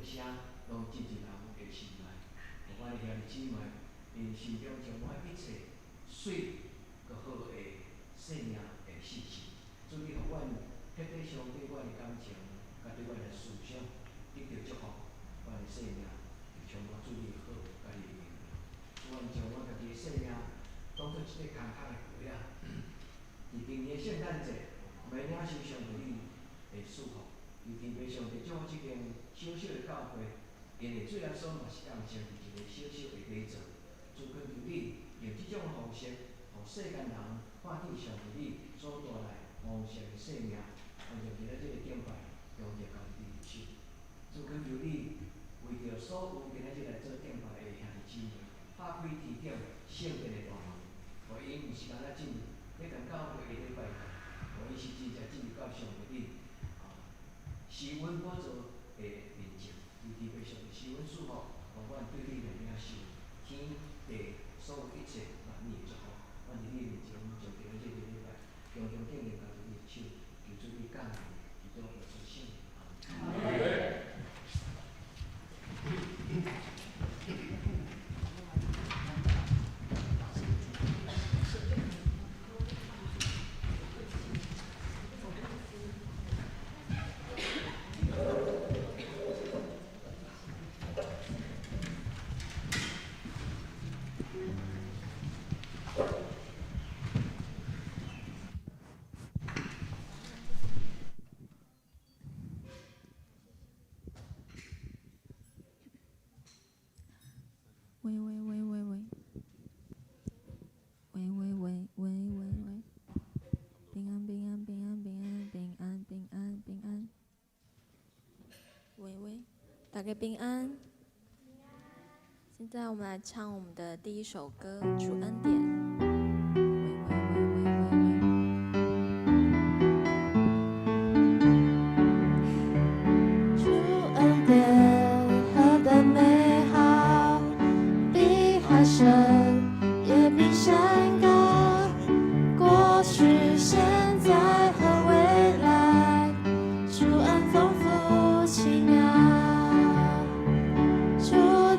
的聲攏進入人的心內，予阮的兄弟姊妹，𪜶心中充滿一切媠閣好的生命的信息。主你予阮徹底相對阮的感情，佮對阮的思想得著祝福，阮的生命會充滿主你的好，佮你的榮耀。主，阮將阮家己的生命當做一塊空空的杯仔，佇今年的聖誕節，欲領受上帝你的賜福。求天父上帝祝福這間小小的教會，因為主耶穌嘛是降生佇一個小小的禮座。主懇求你用這種方式，予世間人看見上帝你所帶來豐盛的生命，阮將今仔這个敬拜，恭敬交佇你的手。主懇求你為著所有今仔日來做敬拜的兄弟姊妹，拍開天頂聖殿的大門，予𪜶毋是干焦進入這間教會的禮拜堂，予𪜶是真正進入到上帝你施恩寶座的面前，求天父上帝施恩賜福，予阮對你來領受天地所有一切萬有的祝福。阮佇你面前將今仔這個禮拜，恭恭敬敬交佇你的手，求主你降臨，基督耶穌聖名。阿門。喂喂喂喂喂，喂喂喂喂喂喂，平安平安平安平安平安平安平安，喂喂，大家平安。現在我們來唱我們的第一首歌《主恩典》。喂喂喂喂喂喂。主恩典何等美好，比海深也比山高，過去、現在和未來，主恩豐富奇妙，主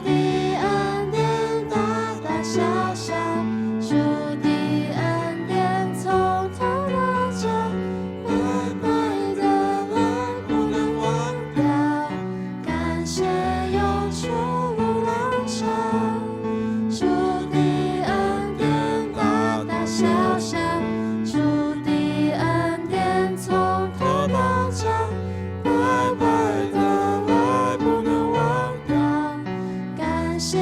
的恩典大大小小，主的恩典從頭到腳，白白的來不能忘掉，感謝湧出如浪潮，主的恩典大大小小，主的恩典從頭到腳，白白的來不能忘掉，感謝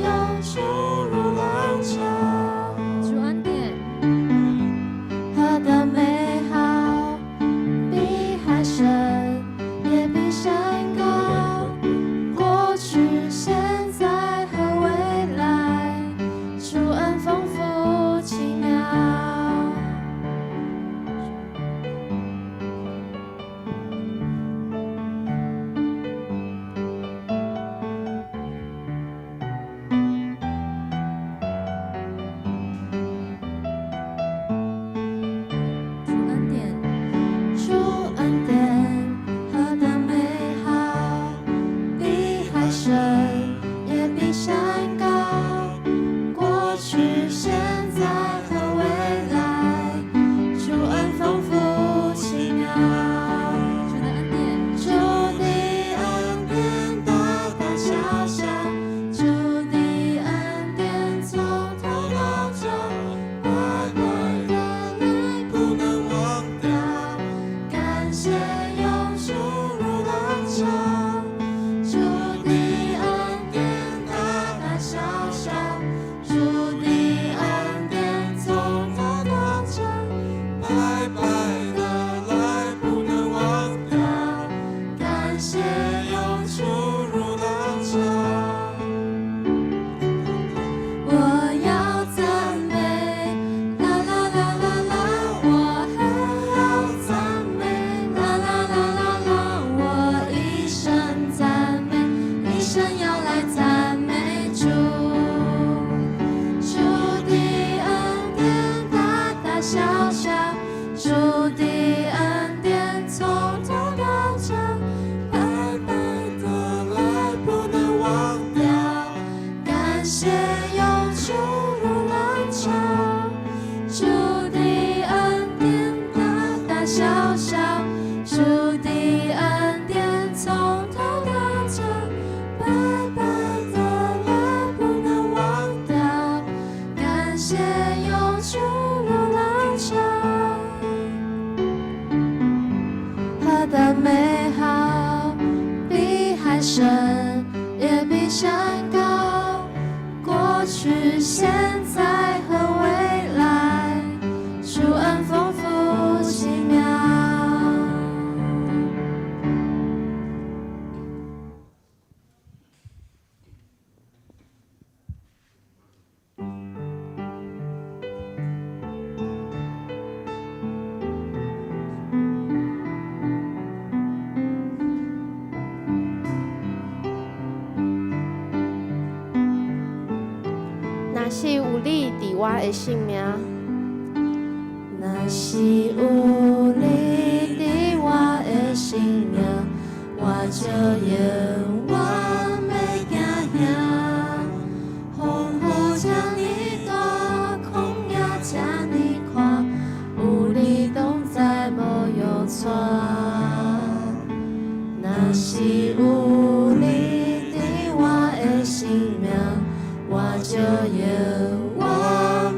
湧出如浪潮。主恩典，何等美好，比海深也比山高，過去、現在和未來，主恩豐富奇妙。主恩典，主恩典何等美好，比海深也比山高，過去、現在和未來，主恩豐富奇妙。主的恩典，主的恩典大大小小，主的恩典從頭到腳，白白的來不能忘掉，感謝湧出如浪潮，主的恩若是有你佇我的生命，若是有你佇我的生命，我就永遠袂驚嚇。風雨這呢大，曠野這呢寬，有你同在無有錯。若是有你佇我的生命，我就永遠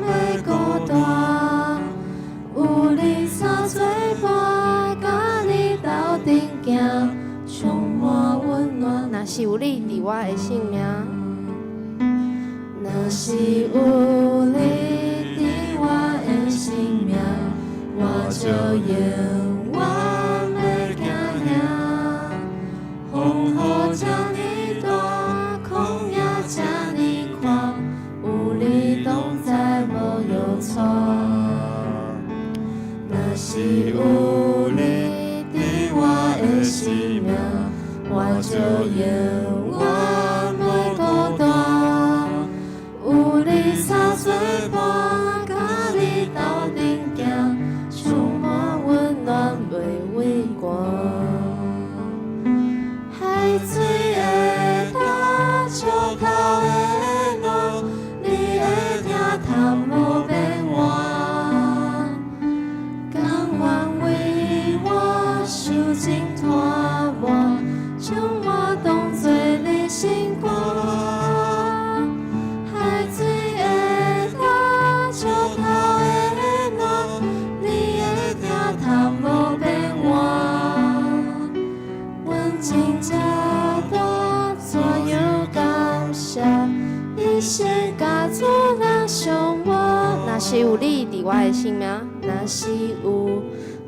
袂孤單。有你三做伴，佮你鬥陣行，充滿溫暖。若是有你佇我的生命，若是有你佇我的生命，我就永遠袂驚嚇。風雨這呢大，曠野這呢寬，有你同在無有錯。若是有你佇我的生命，我就永遠袂孤單。有你三做伴，佮你鬥陣行，充滿溫暖袂畏寒。海水會焦，石頭會爛，你的疼痛無變換。甘願為我受盡拖磨，將我當作你心肝。海水會焦，石頭會爛，你的疼痛無變換。阮情這大，怎樣感謝？一生佮主人相活。若是有你佇我的生命，若是有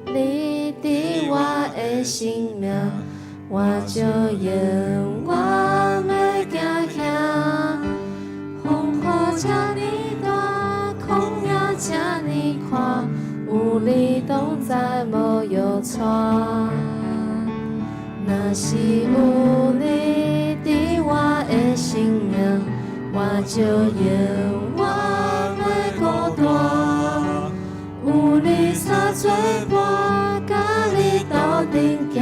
你佇我的生命，我就永遠袂驚嚇。風雨這呢大，曠野這呢寬，有你同在無有錯。若是有你佇我的生命，我就永遠袂孤單。有你三做伴，佮你鬥陣行，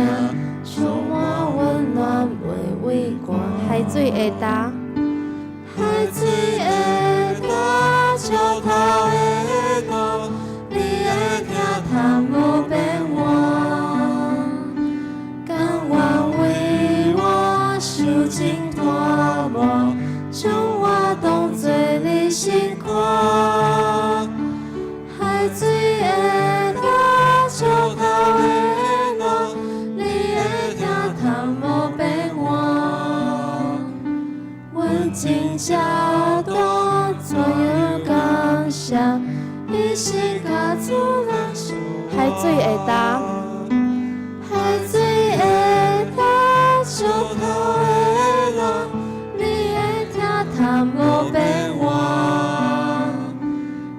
充滿溫暖袂畏寒。海水會焦，海水會焦，石頭會爛，你的疼痛無變換。甘願為我受盡拖磨，將我當作你心肝。海水會焦，石頭會爛，你的疼痛無變換。阮情這大，怎樣感謝？一生佮主人相海水會焦，海水會焦，石頭會爛，你的疼痛無變換。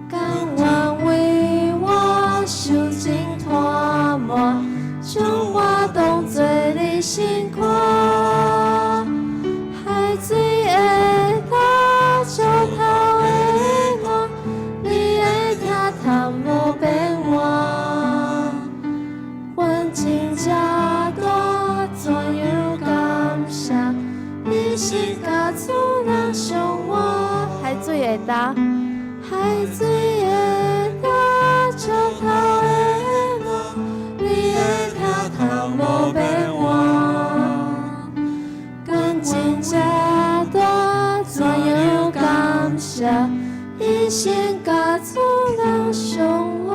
甘願為我受盡拖磨，將我當作你心肝。海水會焦，石頭會爛，你的疼痛無變換。阮情這大，怎樣感謝？一生佮主人相活。海水會焦，海水會焦，石頭會爛，你的疼痛無變換。阮情這大，怎樣感謝？一生佮主人相活。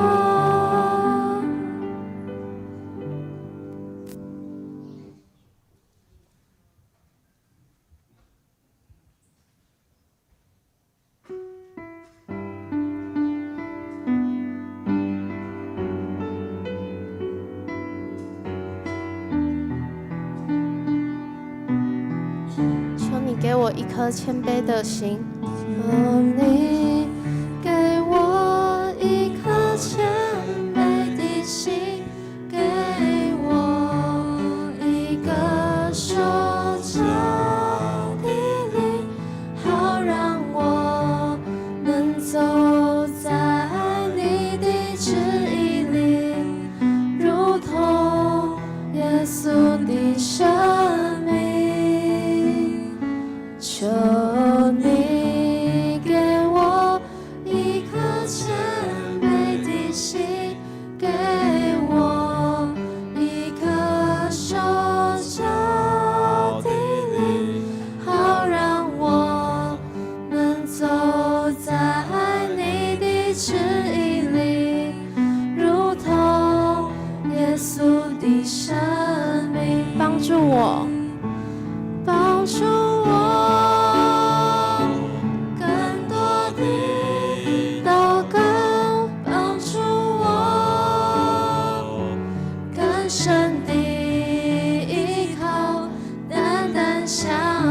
求你給我一顆謙卑的心。求你給我一顆謙卑的心，給我一個受教的靈，好讓我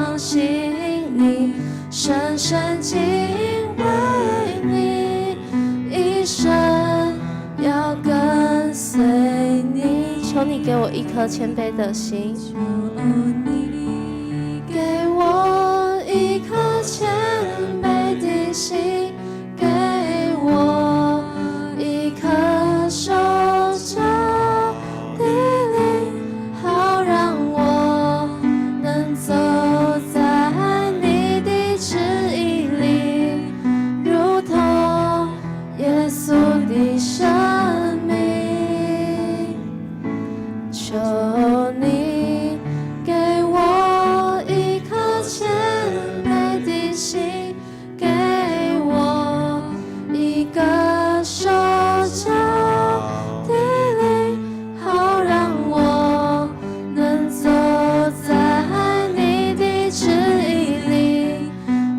相信你，深深敬畏你，一生要跟隨你。求你給我一顆謙卑的心，求你給我一顆謙卑的心，給我一顆受教的靈，好讓我能走在你的旨意裡，如同耶穌的生命。求你給我一顆謙卑的心，給我一個受教的靈，好讓我能走在你的旨意裡，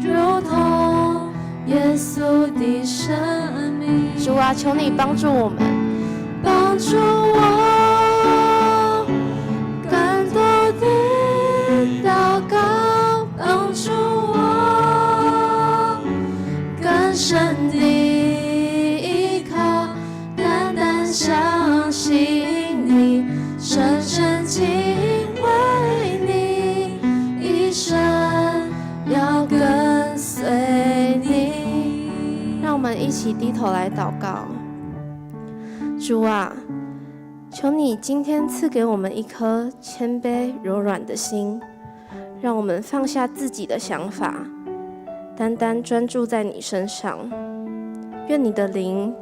如同耶穌的生命。主啊，求你幫助我們，幫助我更多的禱告，幫助我更深的依靠，單單相信你，深深敬畏你，一生要跟隨你。讓我們一起低頭來禱告。主啊，求你今天賜給我們一顆謙卑柔軟的心，讓我們放下自己的想法，單單專注在你身上。願你的靈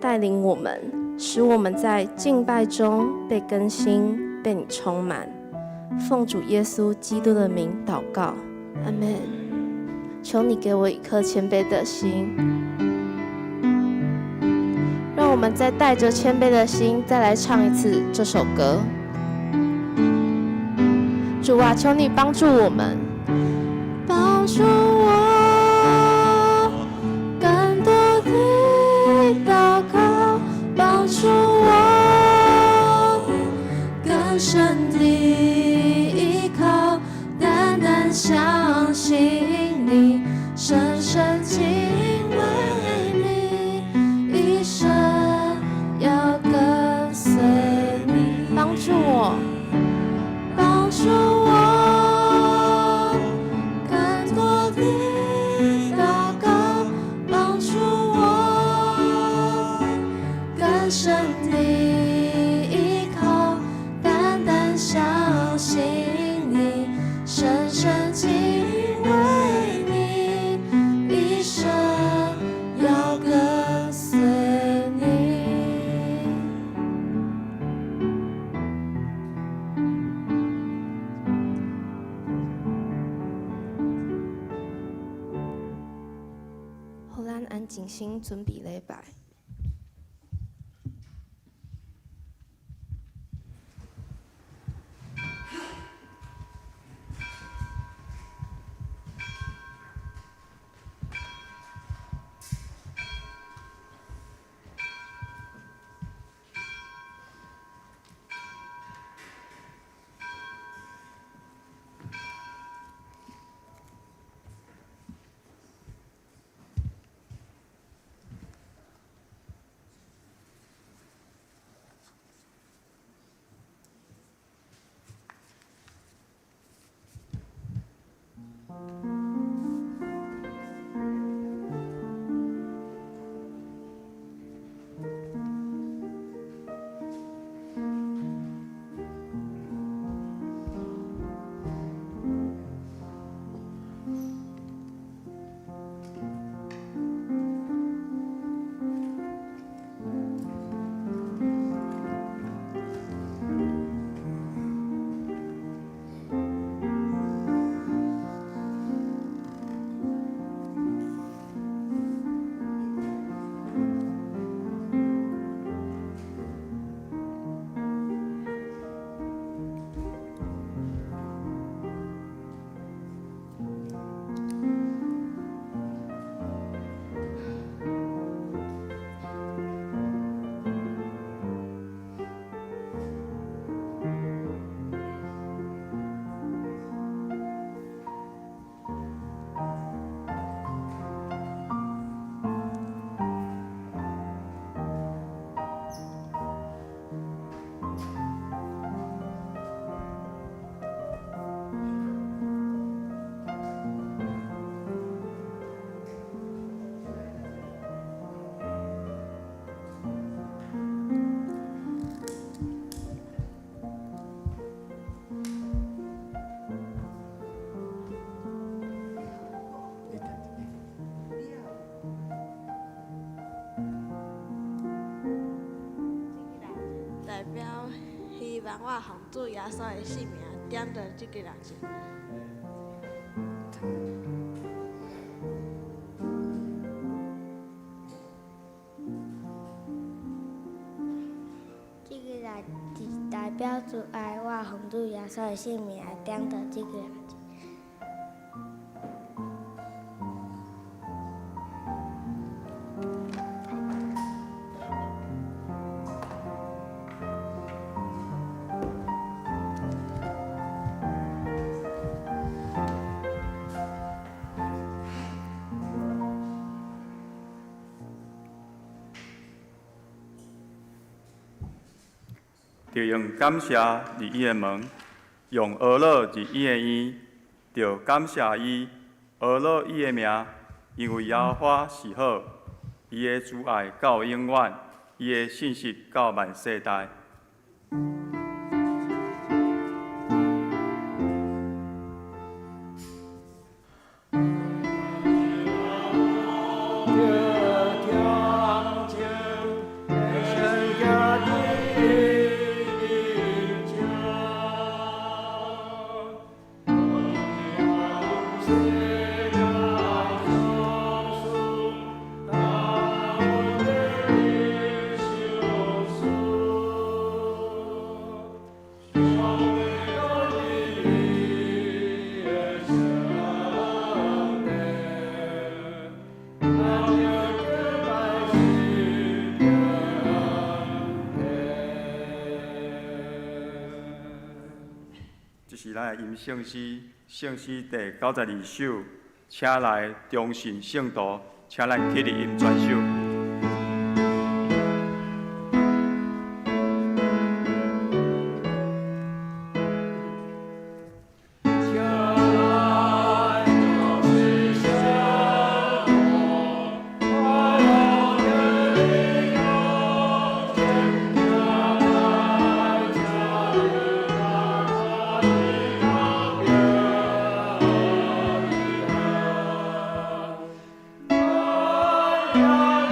帶領我們，使我們在敬拜中被更新，被你充滿。奉主耶穌基督的名禱告，阿門。求你給我一顆謙卑的心。讓我們再帶着謙卑的心，再來唱一次這首歌。主啊，求你幫助我們，幫助我更多的禱告，幫助我更深的依靠，單單相信你，深深敬畏你，一生要跟隨你。幫助我，幫助我更多的禱告，幫助我更深的依靠，單單相信你，深深敬畏你，一生要跟隨你。予咱安靜心準備禮拜。望我奉主耶穌的聖名點著這个代誌。這个代誌代表主愛，我奉主耶穌的聖名來點著這个代誌。著用感謝入伊的門，用呵咾入伊的院，著感謝伊，呵咾伊的名，因為耶和華是好，伊的慈愛到永遠，伊的信實到萬世代。這是咱的吟聖詩，聖詩第92首，請來忠信聖徒，請咱起立吟全首。 Yeah.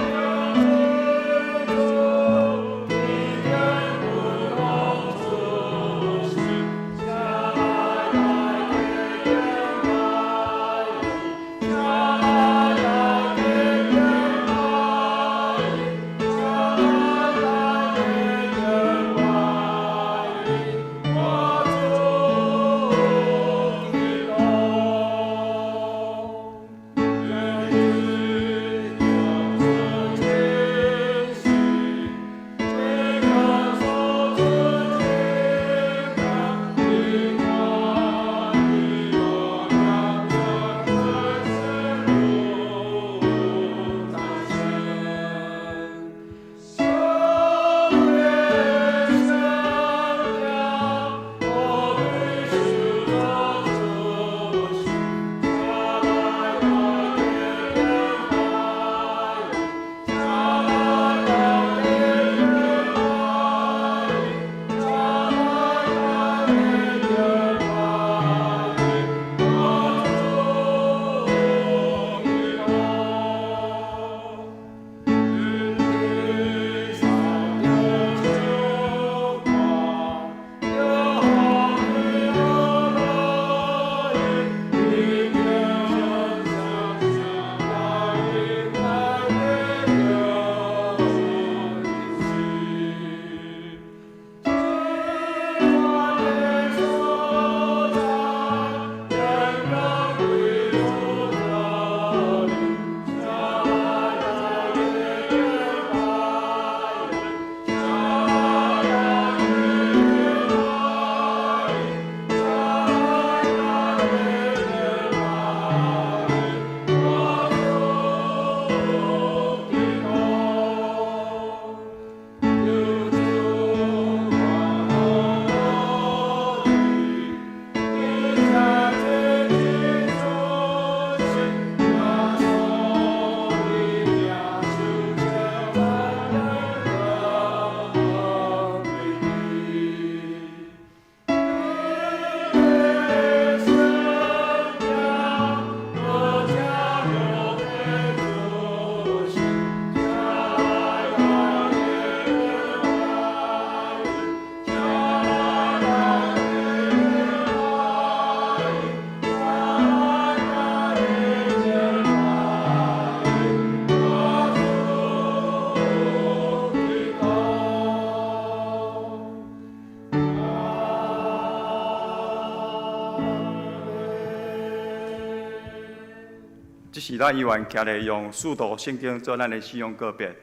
這時咱依原徛咧用使徒聖經做咱的信仰告白。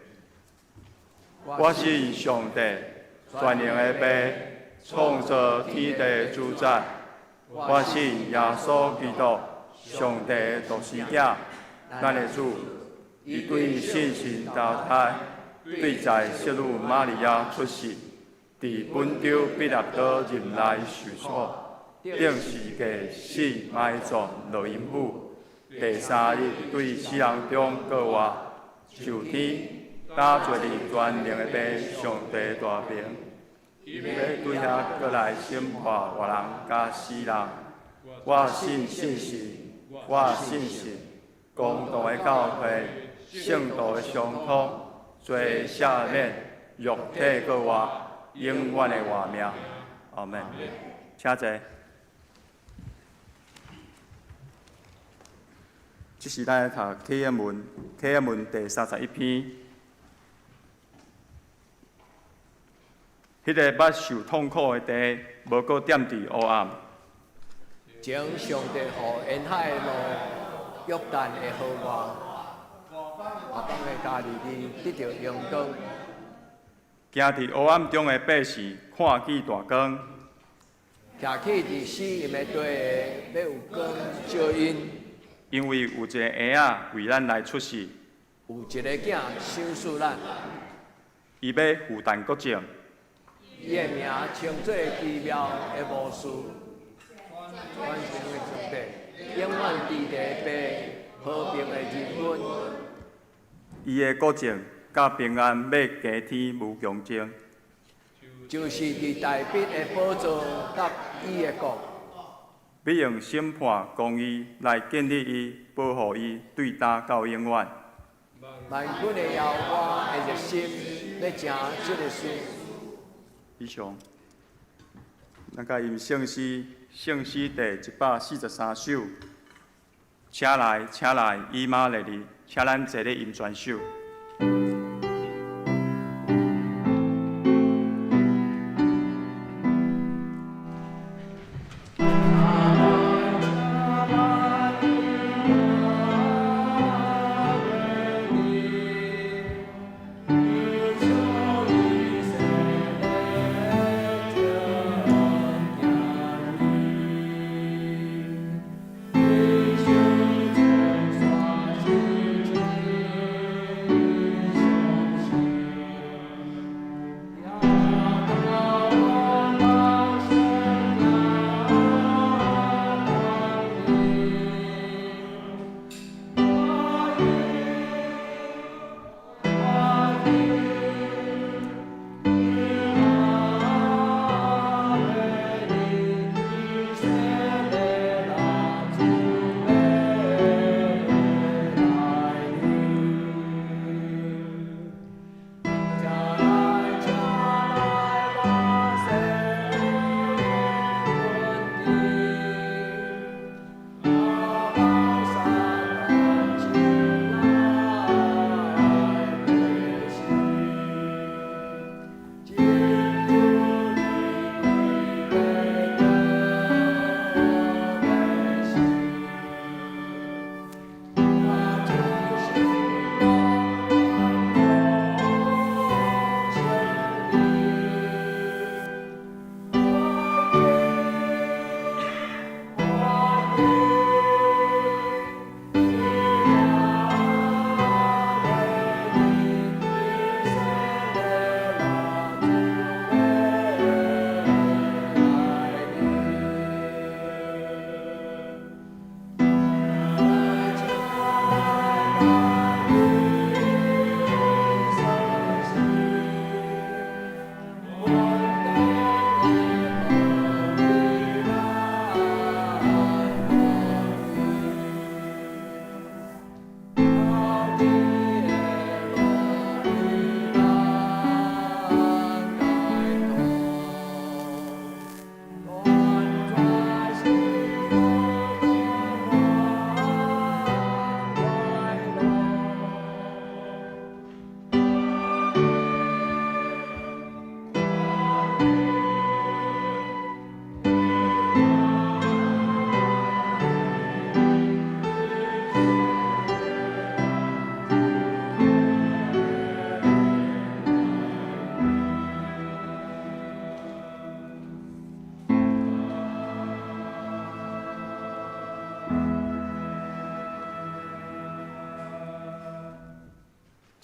我信上帝，全能的父，創造天地主宰。我信耶穌基督，上帝的獨生子，咱的主。伊對聖神投胎，對在聖女瑪利亞出世，佇本丟彼拉多任內受苦，釘十字架死埋葬落陰府。第三日對死人中復活，上天，搭坐佇全能的父上帝大爿，欲對遐閣來審判活人佮死人。我信聖神，我信神，公同的教會，聖徒的相通，罪赦免，肉體復活，永遠的活命。阿門。請坐。這時咱來讀啟應文，啟應文第31篇。彼個捌受痛苦的地，無閣踮佇黑暗。前上帝予沿海的路，約旦的河外，外邦的加利利得著榮光。行佇黑暗中的百姓，看見大光。徛起佇死蔭的地的，欲有光照𪜶。因為有一個嬰仔為咱來出世，有一个囝賞賜咱，伊欲負擔國政。伊的名稱做奇妙的巫師，全能的上帝，永遠佇地父，和平的仁君。伊的國政佮平安欲加添無窮盡。就是佇大衛的寶座佮伊的國。欲用審判公義來建立伊，保護伊，對今到永遠。萬軍的耶和華的熱心欲成這个事。以上，咱共吟聖詩，聖詩第143首。請來，請來，以馬內利，請咱齊咧吟全首。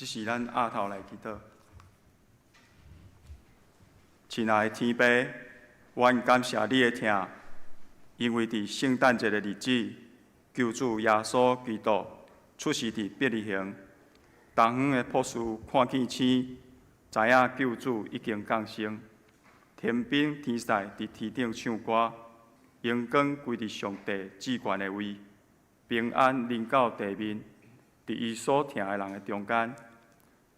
这时咱额头来祈祷。亲爱的天父，阮感谢你的疼，因为伫圣诞节的日子，救主耶稣基督出世伫伯利恒。东方的博士看见星，知影救主已经降生。天兵天使伫天顶唱歌，荣光归伫上帝至悬的位，平安临到地面，伫伊所疼的人的中间。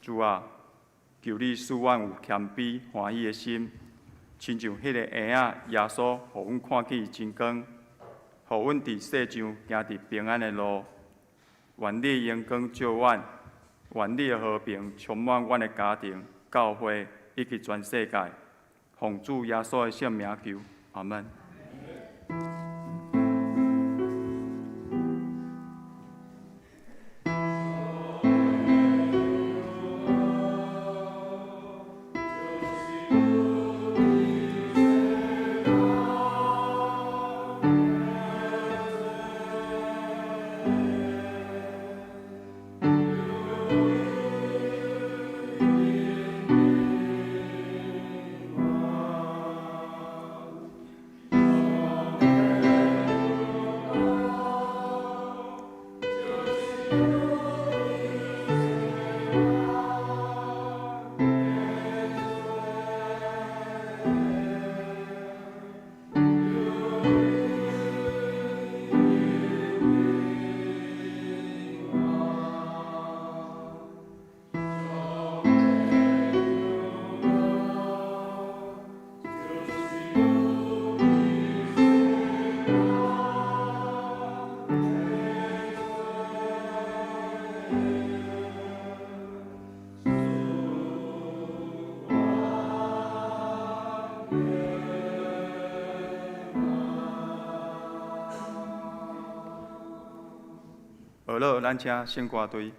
主啊，求你赐阮有谦卑欢喜的心，亲像彼个婴仔耶稣，予阮看见真光，予阮伫世上行伫平安的路。愿你的荣光照阮，愿你的和平充满阮的家庭、教会以及全世界。奉主耶稣的圣名求，阿门。好了，咱请圣歌队。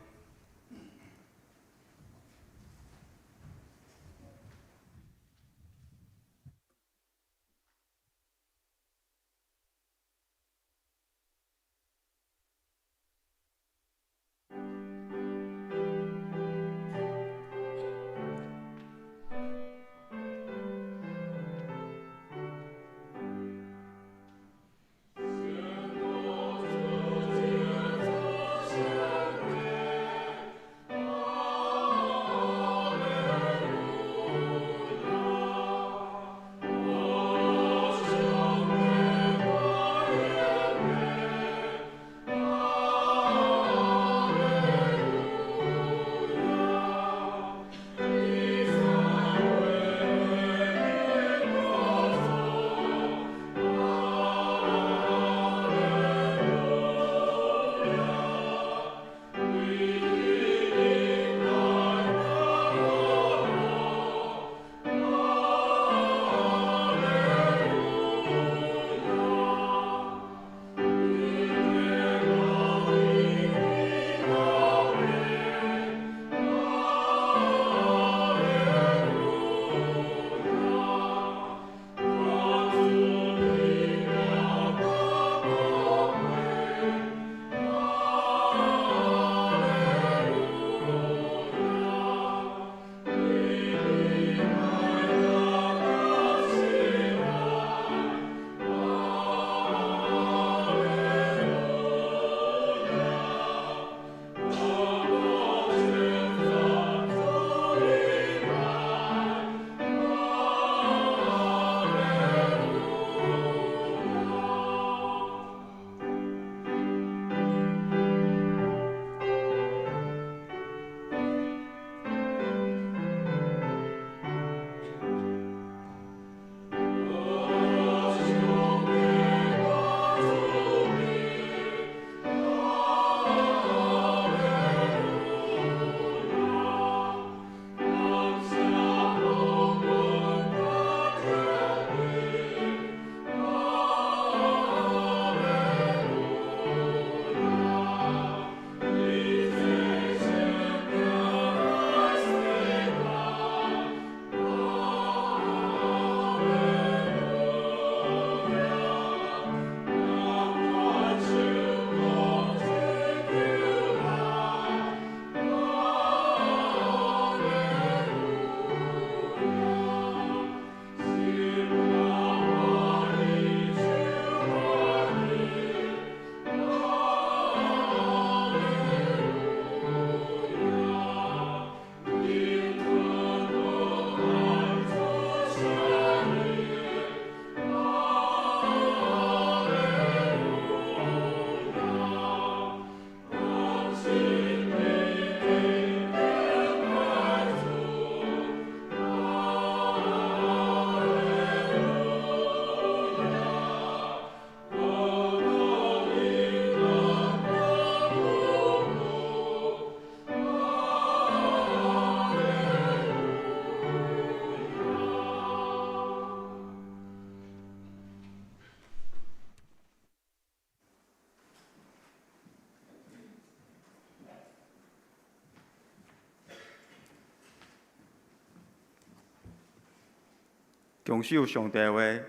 重守上帝話，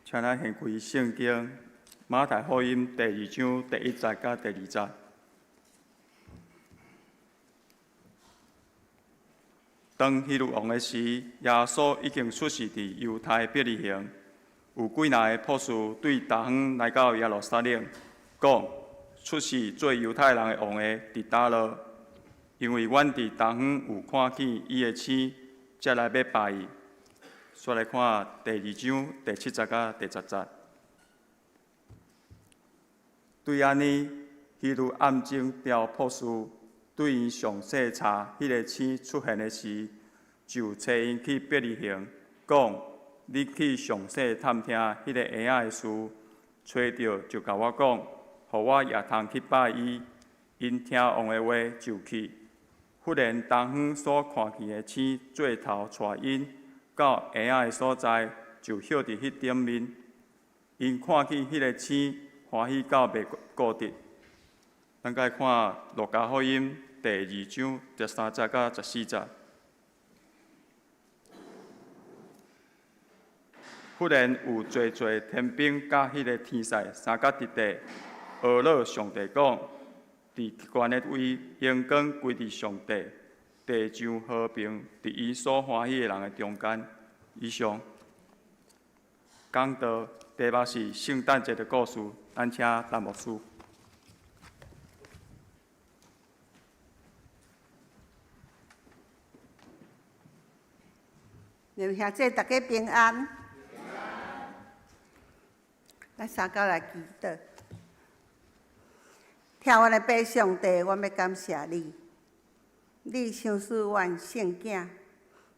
請咱掀開聖經馬太福音第二章第一節佮第二節。當希律王的時，耶穌已經出世佇猶太伯利恆。有幾若个卜士對東方來到耶路撒冷，講：出世做猶太人的王的佇佗落？因為阮佇東方有看見伊的星，才來欲拜伊。煞來看第二章第七節佮第十節。對按呢，希律暗中調卜士，對𪜶詳細查彼个星出現的時，就差𪜶去伯利恆，講：你去詳細探聽彼个嬰仔的事，揣著就共我講，予我也通去拜伊。𪜶聽王的話就去。忽然東方所看見的星做頭帶𪜶到嬰仔的所在，就歇佇彼頂面。𪜶看見彼个星，歡喜到袂顧得。咱閣看路加福音第二章十三節佮十四節。忽然有濟濟天兵佮彼个天使相佮佇地，呵咾上帝講：佇極懸的位，榮光歸佇上帝；地上和平，佇伊所歡喜的人的中間。以上講道題目是聖誕節的故事，咱請陳牧師。各位兄姊，大家平安。咱三甲來祈禱。疼阮的父上帝，阮欲感謝你，你賞賜阮聖囝，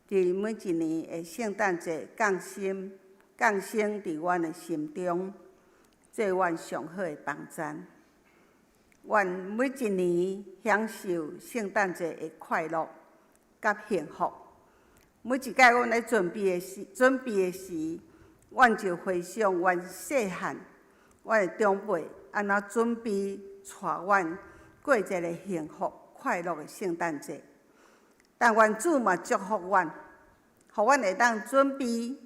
佇每一年的聖誕節降生，降生佇阮的心中，做阮上好的幫贊。願每一年享受聖誕節的快樂佮幸福。每一擺阮咧準備的時，準備的時，阮就回想阮細漢，阮的長輩按怎準備，帶阮過一个幸福快樂的聖誕節。但願主嘛祝福阮，予阮會當準備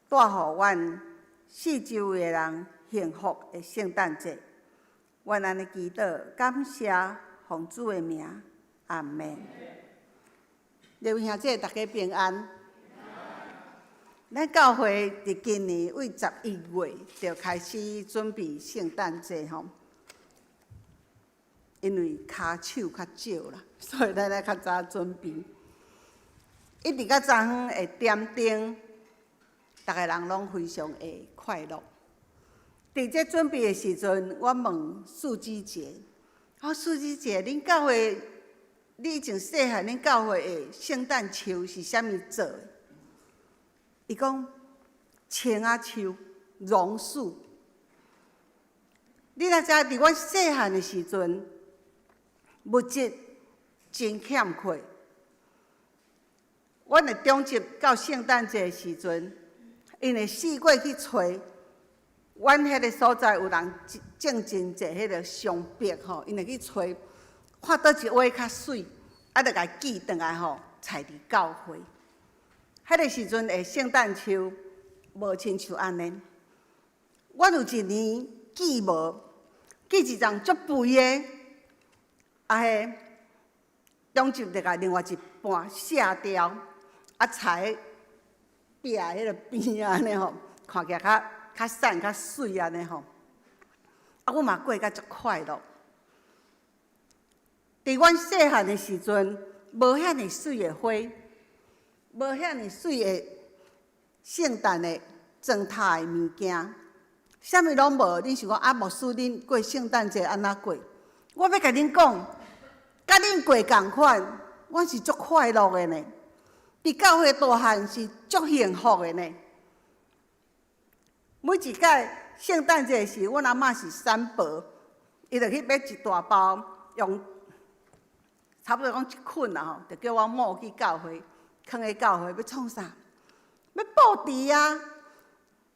帶予阮四周圍的人幸福的聖誕節。阮按呢祈禱，感謝奉主的名，阿們。各位兄姊，大家平安。咱教會佇今年對11月就開始準備聖誕節吼，因為跤手較少啦，所以咱愛較早準備。一直到早昏會點燈，逐个人攏非常會快樂。佇這準備的時陣，我問素姊姐：“哦，素姊姐，恁教會，你以前細漢，恁教會的聖誕樹是啥物做的？”伊講青仔樹、榕樹。你若知影，佇阮細漢的時陣，物質真欠缺。阮的長執到聖誕節的時陣，𪜶會四界去揣。阮彼个所在有人種真濟彼个松柏吼，𪜶會去揣，看佗一位較媠，啊，就共寄轉來吼，採佇教會。彼个時陣的聖誕樹無親像按呢。阮有一年寄無，寄一叢足肥的，啊，彼長執就共另外一半卸掉，啊，裁壁彼个邊按呢吼，看起來較較瘦較媠按呢吼。啊，阮嘛過甲足快樂。佇阮細漢的時陣，無遐爾媠的花，無遐爾媠的聖誕的裝飾的物件，啥物攏無。恁想講啊，牧師，恁過聖誕節按怎過？我欲共恁講，佮恁過仝款，阮是足快樂的呢。佇教會大漢是足幸福的呢。每一擺聖誕節時，阮阿嬤是三婆，伊就去買一大包，用差不多講一捆啦吼，就叫阮某去教會，囥佇教會欲創啥？欲布置啊！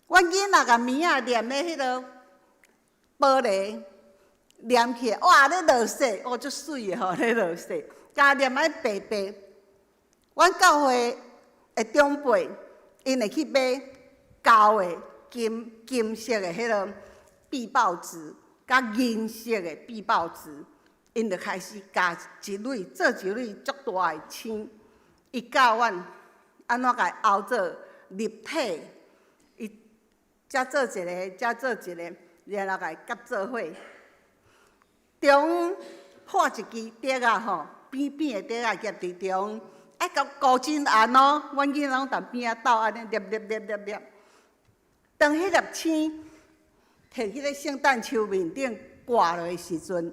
阮囡仔共物仔黏咧彼个玻璃，黏起來，哇！咧落雪，哦，足媠的吼，咧落雪，共黏按呢白白。阮教會的長輩， 𪜶會去買厚的金金色的彼个壁報紙，佮銀色的壁報紙，𪜶就開始加一蕊做一蕊足大的星，伊教阮按怎共伊凹做立體，伊遮做一个，遮做一个，然後共伊夾做伙。中破一支竹仔吼，扁扁的竹仔夾佇中，愛共糊真絚哦。阮囡仔攏佇邊仔鬥按呢捏捏捏捏捏。當彼粒星提去咧聖誕樹面頂掛落的時陣，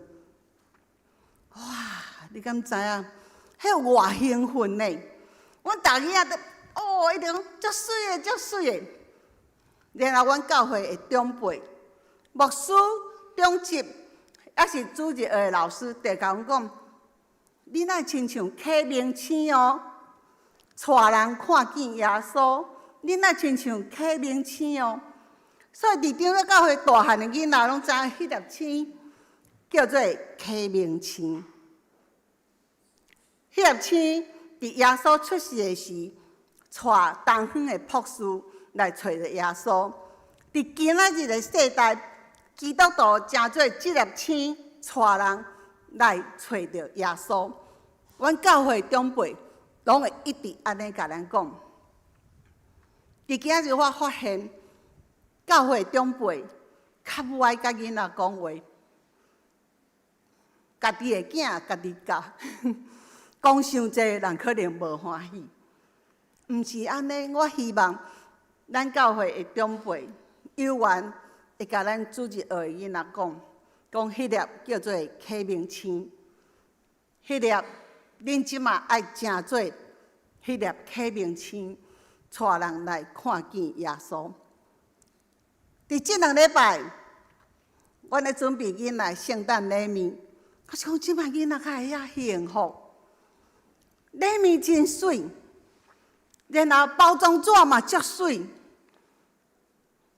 哇！你敢知影？彼有偌興奮呢？阮逐囡仔都哦，一直講足媠的，足媠的。然後阮教會的長輩、牧師、長執，抑是主日學的老師，就共阮講：恁愛親像啟明星哦，帶人看見耶穌。恁愛親像啟明星哦。所以佇長老教會大漢的囡仔攏知影彼粒星叫做啟明星。彼粒星佇耶穌出世的時，帶東方的博士來揣著耶穌。佇今仔日的世代，基督徒成做這粒星，帶人來揣著耶穌。阮教會長輩攏會一直按呢共咱講。佇今仔日我發現，教會長輩較無愛佮囡仔講話，家己的囝家己教，講傷濟人可能無歡喜。毋是按呢，我希望咱教會的長輩有緣會共咱主日學的囡仔講，講彼粒叫做啟明星，彼粒恁這馬愛成做彼粒啟明星，帶人來看見耶穌。佇這兩禮拜，阮咧準備囡仔聖誕禮物，我想這擺囡仔較會遐幸福，禮物真媠，然後包裝紙嘛足媠。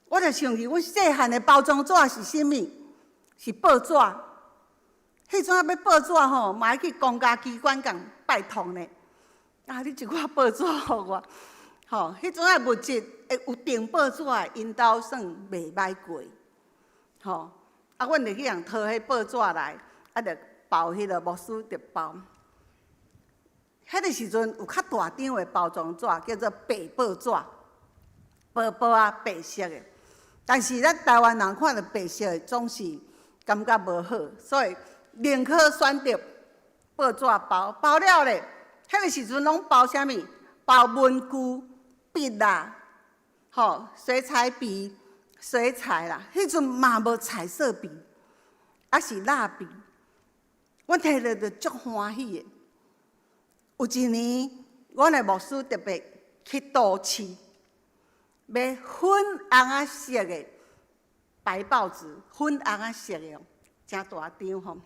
我就想起阮細漢的包裝紙是啥物？是報紙。彼陣仔欲報紙吼，嘛愛去公家機關共拜託呢。啊，你一寡報紙予我，吼，彼陣仔物質會有訂報紙的，𪜶兜算袂䆀過，吼。啊，阮就去共討彼報紙來，啊，就包彼个牧師就包。彼个時陣有較大張的包裝紙，叫做白報紙，薄薄啊白色的。但是咱台灣人看著白色的，總是感覺無好，所以寧可選擇報紙包。包了咧，彼个時陣攏包啥物？包文具、筆啦，吼，水彩筆、水彩啦。彼陣嘛無彩色筆，抑是蠟筆。阮提著就足歡喜的。有一年，阮的牧師特別去都市買粉紅仔色的白報紙，粉紅仔色的哦，誠大張吼。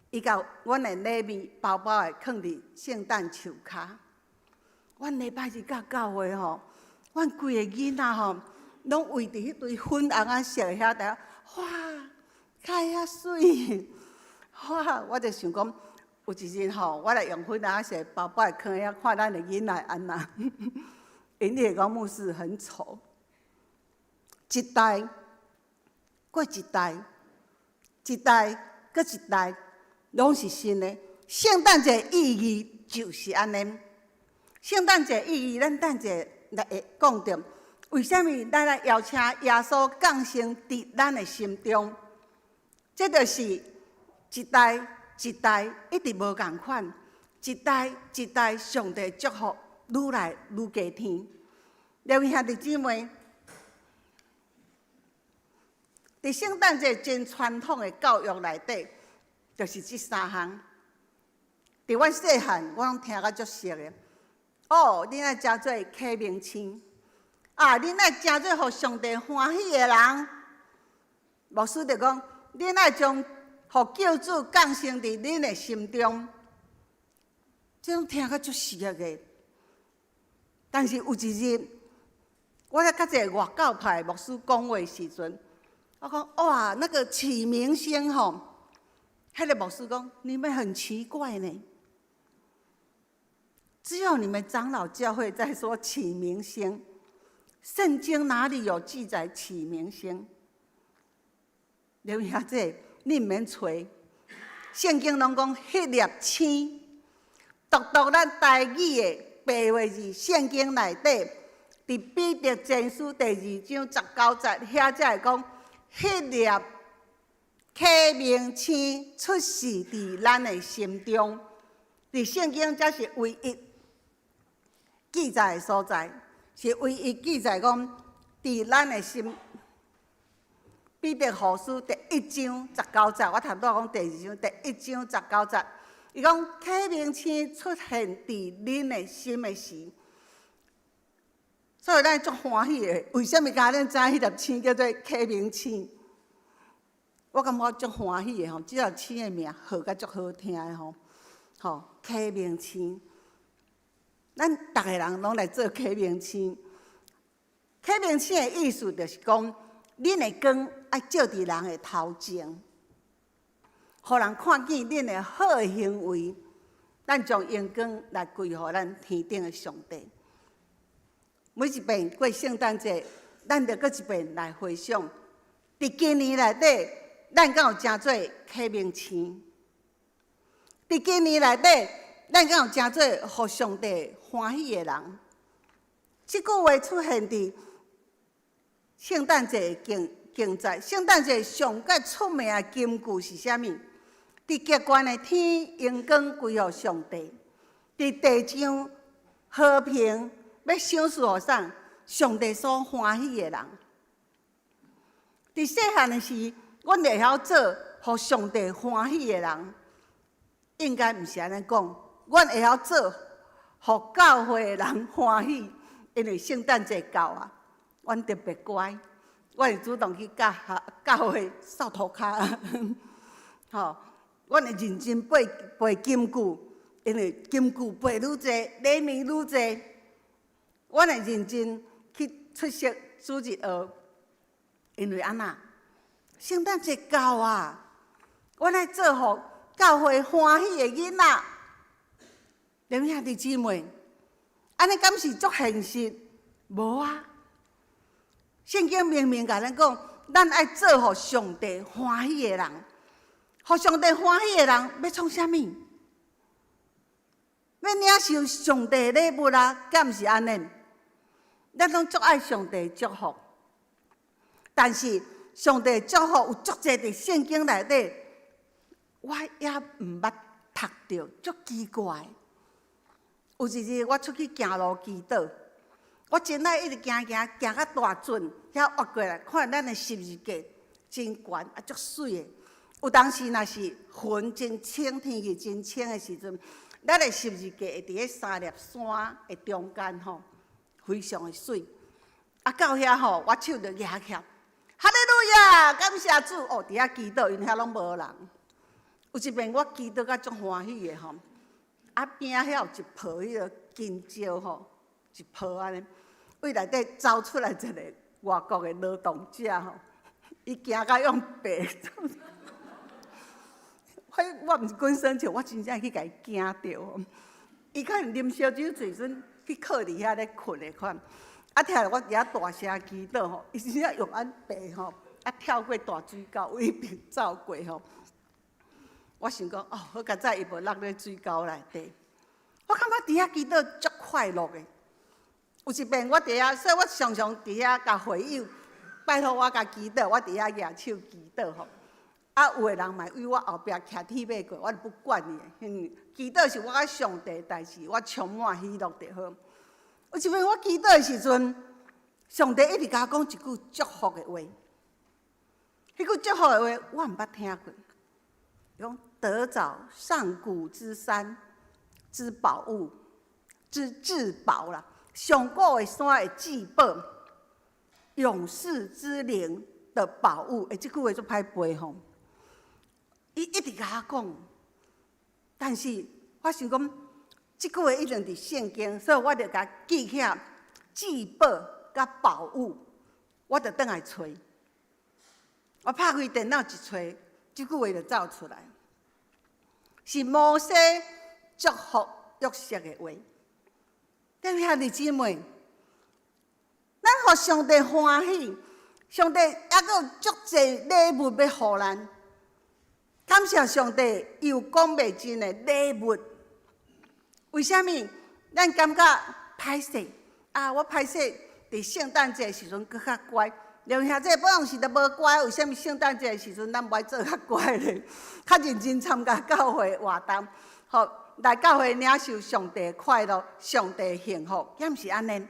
伊共阮的禮物包包的囥佇聖誕樹跤。阮禮拜日到教會吼，阮規个囡仔吼，攏圍佇彼堆粉紅仔色的遐佇，哇，看遐媠！哇，我就想講，有一日吼，我來用粉紅仔色包包囥遐，看咱的囡仔按怎？𪜶會講牧師很醜。一代過一代，一代閣一代，攏是新的。聖誕節意義就是按呢。聖誕節意義，咱等者來會講著。為啥物咱來邀請耶穌降生佇咱的心中？這就是一代一代一直無仝款，一代一代上帝祝福愈來愈加添。各位兄弟姊妹，佇聖誕節真傳統的教育內底，就是這三項。佇阮細漢，我攏聽甲足熟的。哦，恁愛成做啟明星，啊，恁愛成做予上帝歡喜的人。牧師就講，恁愛將予救主降生佇恁的心中。這種聽甲足熟的。但是有一日，我咧佮一個外教派牧師講話時陣，我講哇，那個啟明星吼，彼個牧師講，你們很奇怪呢。只有你們長老教會在說啟明星，聖經哪裡有記載啟明星？劉兄姐，你毋免揣，聖經攏講彼粒星，獨獨咱台語的白話字，聖經內底，佇彼得前書第二章十九節，遐才會講彼粒啟明星出世佇咱的心中，佇聖經才是唯一記載的所在，是唯一記載講佇咱的心。彼得後書第一章十九節，我頭拄仔講第二章，第一章十九節，伊講啟明星出現佇恁的心的時，所以咱足歡喜的。為啥物敢若恁知彼粒星叫做啟明星？我感覺足歡喜的吼，這粒星的名號甲足好聽的吼，吼啟明星。咱逐个人攏來做啟明星。啟明星的意思就是講，恁的光愛照佇人的頭前，予人看見恁的好的行為，咱將榮光來歸予咱天頂的上帝。每一遍過聖誕節，咱就閣一遍來回想，佇今年內底，咱敢有成做啟明星？佇今年內底，咱敢有成做予上帝歡喜的人？這句話出現佇聖誕節的經節，聖誕節上蓋出名的金句是啥物？佇極懸的天，榮光歸予上帝；佇地上和平，欲賞賜予啥？上帝所歡喜的人。佇細漢的時，阮會曉做予上帝歡喜的人，應該毋是按呢講，阮會曉做予教會的人歡喜，因為聖誕節到啊，阮特別乖，阮會主動去教教會掃塗跤，吼，阮會認真背背金句，因為金句背愈濟，禮物愈濟。阮會認真去出席主日學，因為按怎？聖誕節到啊，阮愛做予教會歡喜的囡仔。連兄弟姊妹，按呢敢是足現實？無啊！聖經明明共咱講，咱愛做予上帝歡喜的人，予上帝歡喜的人欲創啥物？欲領受上帝的禮物啊？敢毋是按呢？咱攏足愛上帝祝福，但是上帝祝福有足濟佇聖經內底，我也毋捌讀著，足奇怪。有一日我出去行路祈禱，我真愛一直行行行到大圳遐越過來，看咱的十字架真懸啊，足媠的。有當時若是雲真清，天氣真清的時陣，咱的十字架會佇彼三粒山的中間吼，非常的媠。啊，到遐吼，我手就舉起來，哈利路亞，感謝主！哦，佇遐祈禱，因遐攏無人。有一遍我祈禱甲足歡喜的吼，啊邊仔遐有一抱彼个金蕉吼，一抱按呢，位內底走出來一個外國的勞動者吼，伊驚甲用爬。我我毋是滾耍笑，我真正去共伊驚著。伊可能啉燒酒醉陣去靠佇遐咧睏的款，啊，聽著我佇遐大聲祈禱吼，伊真正用按爬吼，啊跳過大水溝位邊走過吼。我想講哦，好佳哉伊無落咧水溝內底。我感覺佇遐祈禱足快樂的。有一遍我佇遐，所以我常常佇遐共會友拜託我共祈禱，我佇遐舉手祈禱吼。啊，有的人嘛為我後壁騎鐵馬過，我就不管伊。祈禱是我佮上帝的代誌，我充滿喜樂就好。有一遍我祈禱的時陣，上帝一直共我講一句祝福的話。彼句祝福的話，我毋捌聽過。伊講得著上古之山之寶物之至寶啦，上古的山的至寶，勇士之靈的寶物。欸，這句話足歹背吼。伊一直共我講，但是我想講，這句話一定佇聖經，所以我就共記起來，至寶佮寶物，我就轉來揣。我拍開電腦一揣，這句話就走出來，是摩西祝福約瑟的話。各位兄弟姊妹，咱予上帝歡喜，上帝猶閣有足濟禮物欲予咱。感謝上帝，伊有講袂盡的禮物。為啥物？咱感覺歹勢啊！我歹勢佇聖誕節時陣閣較乖。兩兄弟本來是都無乖，為啥物聖誕節時陣咱無愛做較乖咧？較認真參加教會活動，吼，來教會領受上帝快樂、上帝幸福，敢毋是按呢？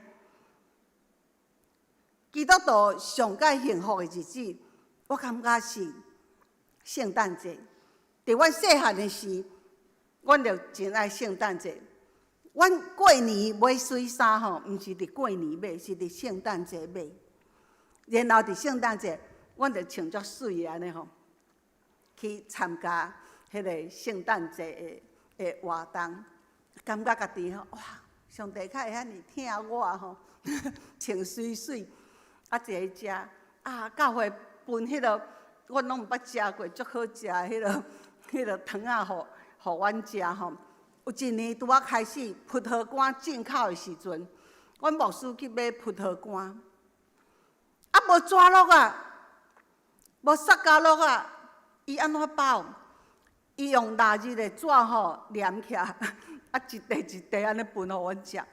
基督徒上蓋幸福的日子，我感覺是聖誕節。佇阮細漢的時，阮就真愛聖誕節。阮過年買媠衫吼，毋是佇過年買，是佇聖誕節買。然後佇聖誕節，阮就穿足媠的按呢吼，去參加彼個聖誕節的活動，感覺家己吼，哇！上帝較會遐爾疼我吼，穿媠媠，啊，坐咧食，啊，教會分彼個，阮攏毋捌食過足好食的彼個糖仔，予阮食吼。有一年拄仔開始葡萄乾進口的時陣，阮牧師去買葡萄乾。啊，無紙碌啊，無塑膠碌啊，伊按怎包？伊用臘肉的紙吼黏起來，啊，一塊一塊按呢分予阮食。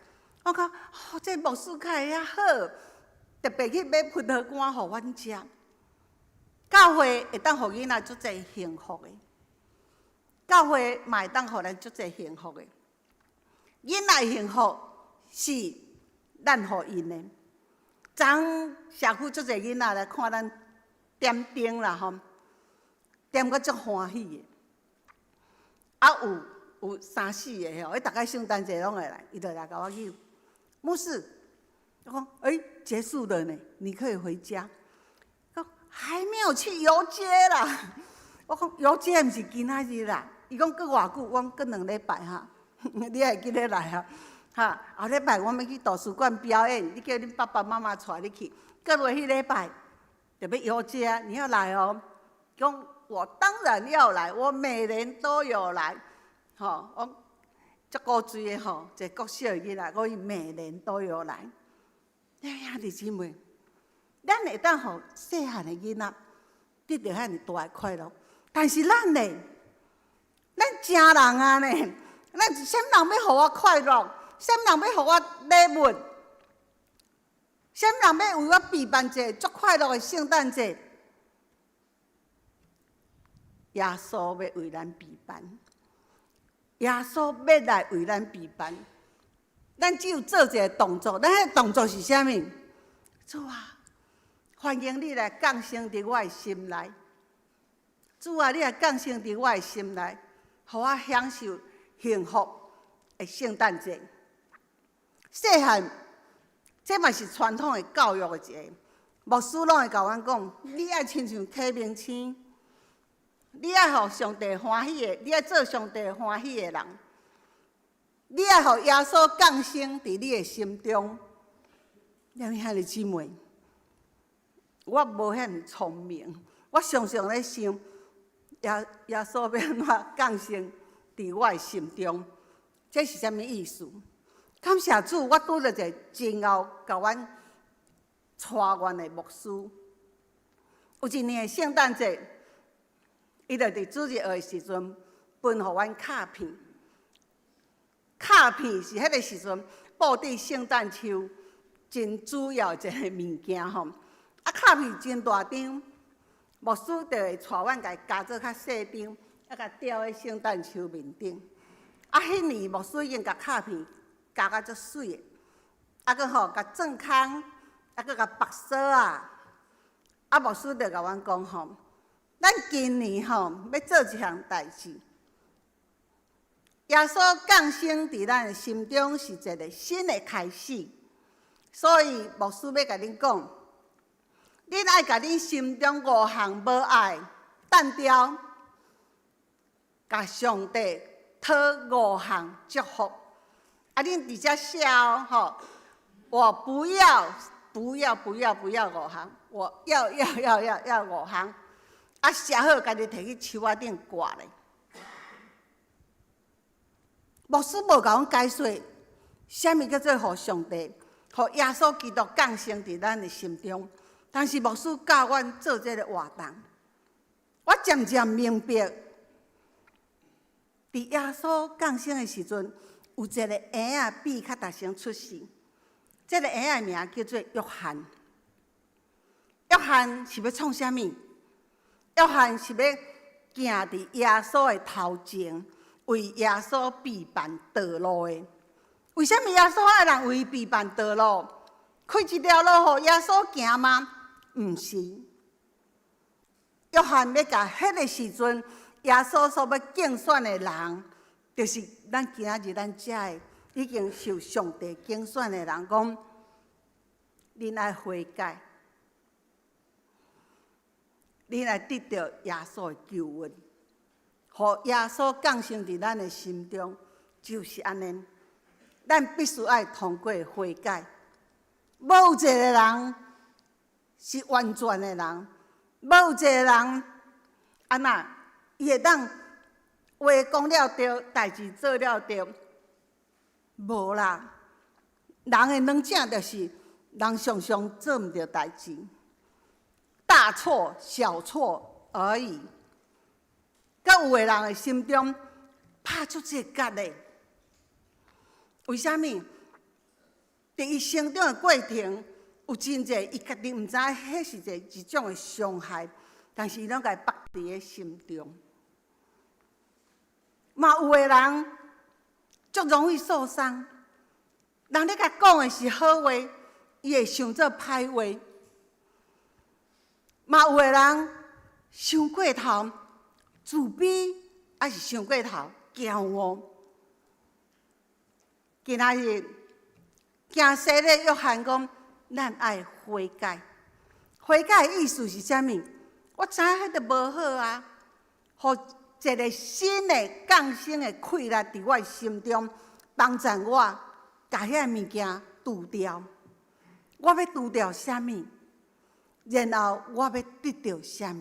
我講，哦，這牧師較會遐好，特別去買葡萄乾予阮食。教會會當予囡仔足濟幸福的，教會嘛會當予咱足濟幸福的。囡仔幸福是咱予𪜶的。昨昏社區足濟囡仔來看咱點燈啦吼，點甲足歡喜的。啊有三四個吼，彼逐擺聖誕節攏會來，伊就來共我叫牧師，我講欸結束了呢，你可以回家。講還沒有去遊街啦，我講遊街毋是今仔日啦，伊講閣偌久，我講閣兩禮拜哈，你會記得來哈？哈，後禮拜我欲去圖書館表演，你叫恁爸爸媽媽帶你去。閣落彼禮拜就欲遊街，你要來哦。講我當然要來，我每年都有來。吼，我足古錐的吼，一個國小的囡仔，我伊每年都有來。兄弟姊妹，咱會當予細漢的囡仔得著遐爾大的快樂，但是咱呢，咱成人啊呢，咱啥物人欲予我快樂？啥物人欲予我禮物？啥物人欲為我備辦一個足快樂的聖誕節？耶穌欲為咱備辦，耶穌欲來為咱備辦。咱只有做一個動作，咱彼個動作是啥物？主啊，歡迎你來降生佇我的心內。主啊，你來降生佇我的心內，予我享受幸福的聖誕節。細漢，這嘛是傳統的教育的一個。牧師攏會共阮講，你愛親像啟明星，你愛予上帝歡喜的，你愛做上帝歡喜的人，你愛予耶穌降生佇你的心中。兩位兄弟姊妹，我無遐爾聰明，我常常咧想，耶穌欲按怎降生佇我的心中，這是啥物意思？感謝主，我拄著一個真𠢕共阮帶阮的牧師。有一年的聖誕節，伊就佇主日學的時陣分予阮卡片。卡片是彼個時陣布置聖誕樹真主要一個物件吼。啊，卡片真大張，牧師就會帶阮共伊夾做較細張，啊，共吊佇聖誕樹面頂。啊，彼年牧師已經共卡片夾甲足媠的，啊，閣吼共鑽空，啊，閣共縛鎖啊。啊，牧師就共阮講吼，咱今年吼欲做一項代誌。耶穌降生佇咱的心中是一個新的開始，所以牧師欲共恁講，恁愛共恁心中五項無愛擲掉，共上帝討五項祝福。啊，恁佇遮寫哦，吼，我不要，不要，不要，不要五項，我要要要要要五項。啊，寫好，家己提去樹仔頂掛咧。牧師無共阮解說，啥物叫做予上帝予耶穌基督降生佇咱的心中。但是牧師教阮做這个活動，我漸漸明白，佇耶穌降生的時陣，有一个嬰仔比較大先出世。這个嬰仔的名叫做約翰。約翰是欲創啥物？約翰是欲行佇耶穌的頭前，為耶穌備辦道路的。為啥物耶穌愛人為伊備辦道路？開一條路予耶穌行嗎？毋是。約翰欲共彼个時陣，耶穌所欲揀選的人，就是咱今仔日咱遮的已經受上帝揀選的人，講，恁愛悔改，恁愛得著耶穌的救恩，予耶穌降生佇咱的心中，就是按呢。咱必須愛通過悔改，無有一个人是完全的人，無有一个人按怎，伊會當話講了對，代誌做了對，無啦。人的軟正就是人常常做毋著代誌，大錯小錯而已。閣有的人的心中拍出這個結的，為啥物？佇伊成長的過程，有真濟伊家己毋知影，彼是一種的傷害，但是伊攏共伊縛佇咧心中。嘛有的人足容易受傷，人咧共講的是好話，伊會想做歹話。嘛有的人傷過頭自卑，抑是傷過頭驕傲。今仔日行洗禮約翰講，咱愛悔改。悔改的意思是啥物？我知影彼个無好啊，予一个新的降生的氣力佇我的心中，幫助我共彼个物件除掉。我欲除掉啥物？然後我欲得著啥物？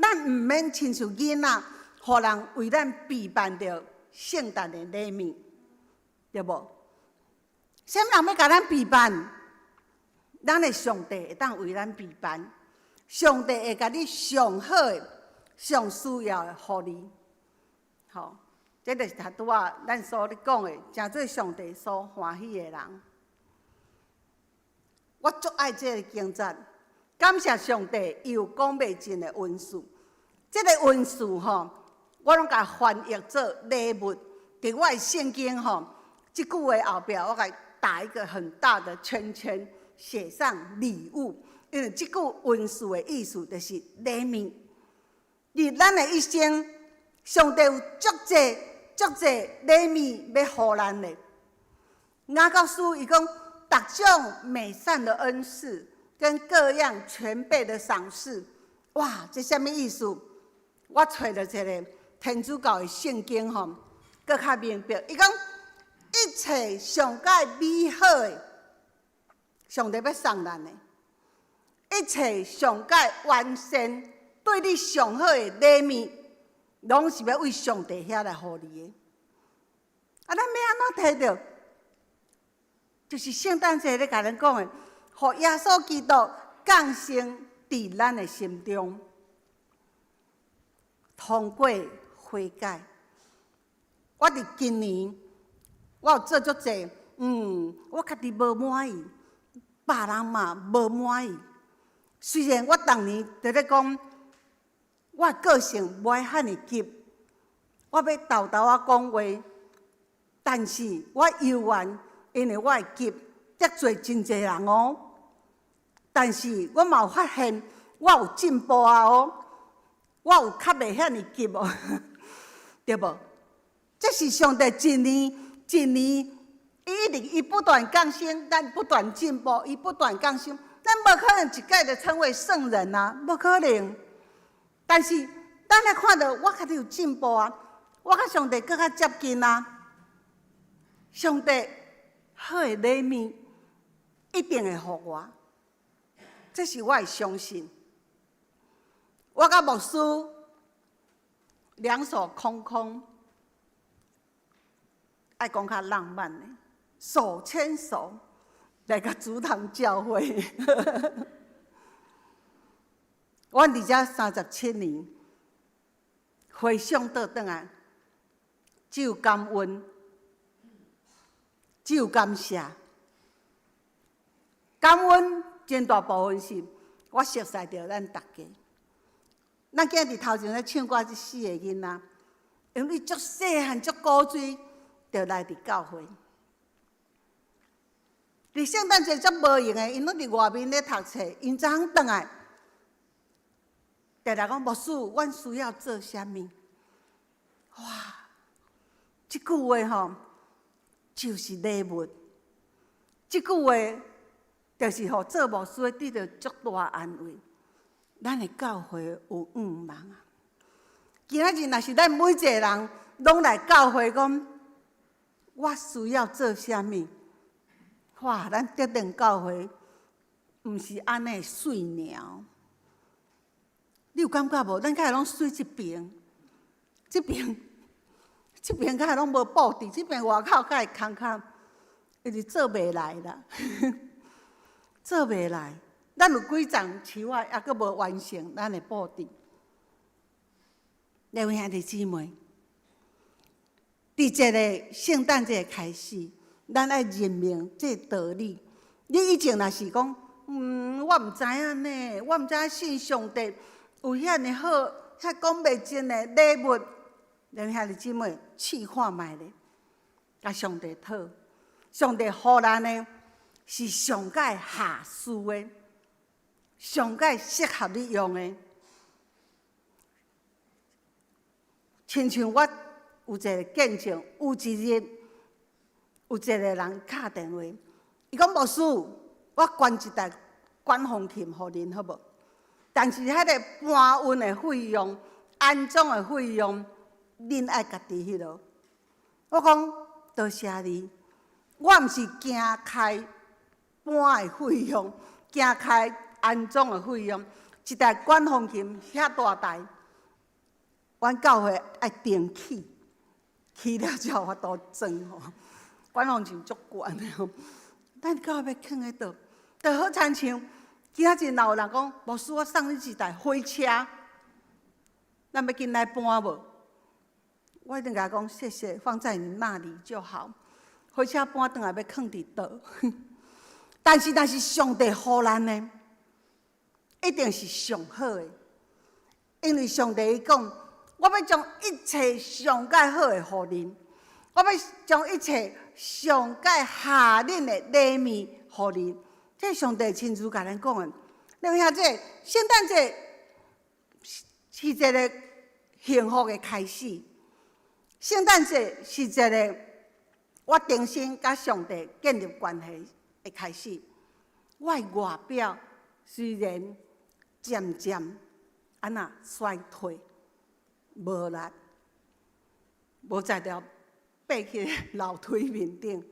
咱毋免親像囡仔，予人為咱備辦著聖誕的禮物，對無？啥物人欲共咱備辦？咱的上帝會當為咱備辦，上帝會共你上好的、上需要的予你。吼，這就是頭拄仔咱所咧講的，成做上帝所歡喜的人。我足愛這個經節，感謝上帝，伊有講袂盡的恩賜。這个恩賜吼，我攏共翻譯做禮物。佇我的聖經吼，這句話後壁我共打一個很大的圈圈，寫上禮物。因為這句恩賜的意思就是禮物。佇咱的一生，上帝有足濟足濟禮物欲予咱的。雅各書伊講，各種美善的恩賜跟各樣全備的賞賜，哇！這啥物意思？我揣著一个天主教的聖經吼，閣較明白。伊講一切上蓋美好的，上帝欲送咱的；一切上蓋完善，對你上好的禮物，攏是欲為上帝遐來予你的。啊，咱欲按怎提著？就是聖誕節咧，共咱講的，予耶穌基督降生佇咱的心中，通過悔改。我佇今年，我有做足濟，我家己無滿意，別人嘛無滿意。雖然我逐年佇咧講，我個性無愛遐爾急，我欲沓沓仔講話，但是我猶原因為我會急得罪真濟人哦。但是我嘛有發現，我有進步啊哦，我有較袂遐爾急哦，對無？這是上帝一年一年，伊一直伊不斷更新，咱不斷進步，伊不斷更新，咱無可能一擺就成為聖人啊，無可能。但是咱來看著我家己有進步啊，我佮上帝閣較接近啊。上帝好的禮物一定會予我，這是我的相信。我佮牧師兩手空空，愛講較浪漫的，手牽手來共主堂教會。阮佇遮37年，回想倒轉來，只有感恩，只有感謝。感恩真大部分是我熟似著咱逐家。咱今日佇頭前咧唱歌，這四個囡仔，因為足細漢、足古錐，就來佇教會。佇聖誕節足無閒的，𪜶攏佇外面咧讀冊，𪜶早轉來，就來講牧師，阮需要做啥物？哇！這句話吼，就是禮物。這句話就是予做牧師的得著足大安慰。咱的教會有向望啊！今仔日若是咱每一個人攏來教會講，我需要做啥物？哇！咱得定教會毋是按呢媠爾。你有感覺無？咱敢會攏媠這爿，這爿，這爿敢會攏無布置，這爿外口敢會空空，伊是做袂來啦，做袂來。咱有幾層樹仔，猶閣無完成咱的布置。各位兄弟姊妹，佇這個聖誕節開始，咱愛認明這道理。你以前若是講，我毋知影呢，我毋知影信上帝有遐爾好、遐講袂盡的禮物。各位兄弟姊妹，試看覓咧，共上帝討，上帝予咱的是上蓋合需的，上蓋適合你用的。親像我有一個見證，有一日有一個人敲電話，伊講牧師，我捐一台管風琴予恁好無？但是彼個搬運的費用、安裝的費用，恁愛家己彼落。我講多謝你，我毋是驚開搬的費用，驚開安裝的費用，一台管風琴遐大台。阮教會愛定起，起了才有法度裝吼。管風琴足懸的吼，咱教會欲囥佇佗，就好親像今仔日若有人講，牧師，我送你一台火車，咱欲緊來搬無？我一定共伊講，謝謝，放在你那裡就好。火車搬轉來欲囥佇佗？但是，若是上帝予咱的，一定是上好的，因為上帝伊講。我欲將一切上蓋好的予恁，我欲將一切上蓋合恁的禮物予恁。這上帝親自共咱講的。你有聽這聖誕節是一個幸福的開始，聖誕節是一個我重新佮上帝建立關係的開始。我的外表雖然漸漸按怎衰退。無力，無才調爬去樓梯面頂。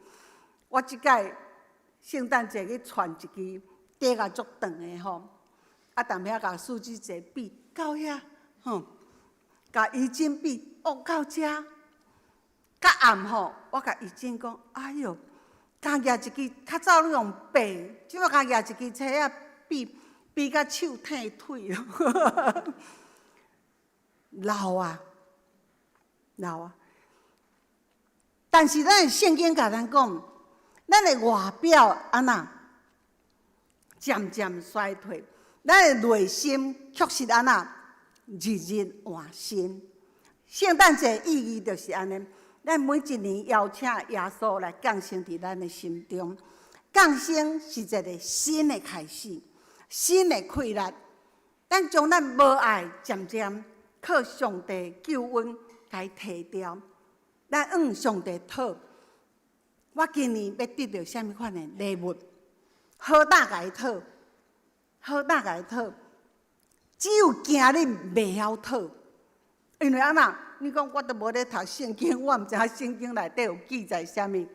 我這擺聖誕節去穿一支短仔足長的吼，啊，踮遐共數字節比到遐，吼，共衣襟比哦到遮，較暗吼，我共衣襟講，哎喲，敢舉一支較早攏用爬，這擺敢舉一支錘仔比比甲手退腿咯。老啊，老啊！但是咱的聖經共咱講，咱的外表按怎漸漸衰退，咱的內心卻是按怎日日換新。聖誕節意義就是按呢，咱每一年邀請耶穌來降生佇咱的心中，降生是一個新的開始，新的氣力。咱將咱無愛漸漸。靠上帝救恩共伊提掉，咱向上帝討。我今年欲得著啥物款的禮物？好膽共伊討，好膽共伊討。只有驚你袂曉討，因為按怎？你講我都無咧讀聖經，我毋知影聖經內底有記載啥物。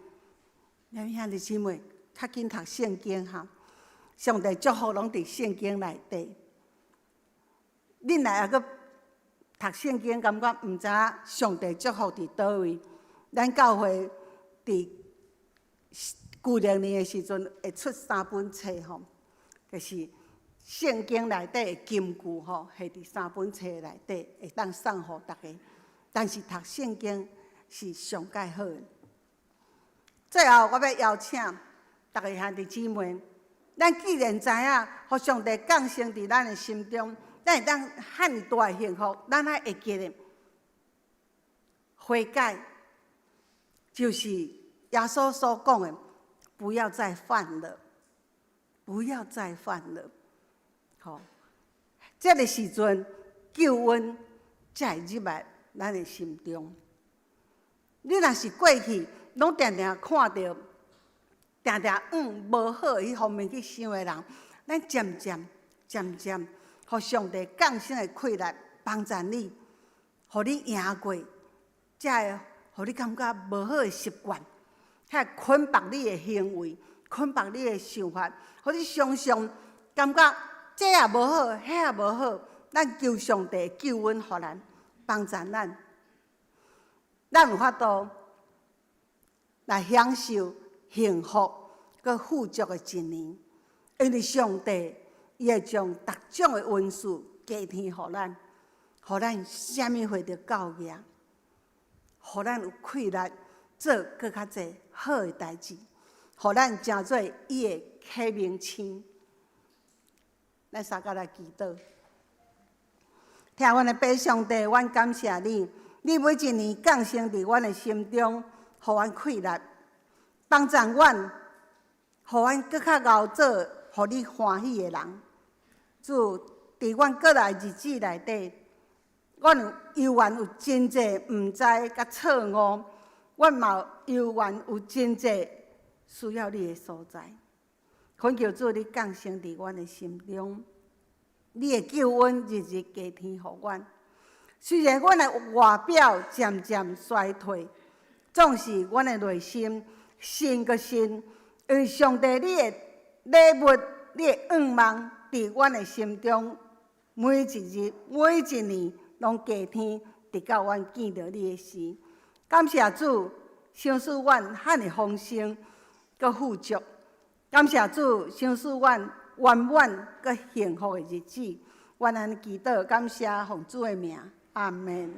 咱兄弟姊妹，較緊讀聖經哈。上帝祝福攏佇聖經內底。恁若猶閣讀聖經，感覺毋知影上帝祝福佇佗位。咱教會佇舊曆年的時陣會出三本冊吼，就是聖經內底的金句吼，係佇三本冊內底會當送予大家。但是讀聖經是上蓋好的。最後，我欲邀請逐个兄弟姊妹，咱既然知影，予上帝降生佇咱的心中，咱會當遐爾大的幸福，咱愛會記得悔改，就是耶穌所講的，不要再犯了，不要再犯了。吼，這个時陣救恩才會入來咱的心中。你若是過去攏定定看著，定定往無好的彼方面去想的人，咱漸漸漸漸，予上帝降生的氣力幫助你，予你贏過這个，予你感覺無好的習慣，遐捆綁你的行為，捆綁你的想法，予你常常感覺這也無好，彼也無好。咱求上帝救恩予咱，幫助咱，咱有法度來享受幸福閣富足的一年，因為上帝伊會將逐種的恩賜加添予咱，予咱啥物貨都夠額，予咱有氣力做閣較濟好的代誌，予咱成做伊的啟明星。咱三個來祈禱，疼阮的父上帝，阮感謝你，你每一年降生佇阮的心中，予阮氣力，幫助阮，予阮閣較𠢕做予你歡喜的人。主，佇阮過來日子內底，阮有猶原有真濟毋知佮錯誤，阮嘛猶原有真濟需要你的所在。懇求主，你降生佇阮的心中，你的救恩日日加添予阮。雖然阮的外表漸漸衰退，總是阮的內心新閣新，因為上帝你的禮物、你的願望，佇阮的心中，每一日、每一年，攏加添，直到阮見著你的時。感謝主，賞賜阮遐爾豐盛，閣富足。感謝主，賞賜阮圓滿閣幸福的日子。阮按呢祈禱，感謝奉主的名，阿們。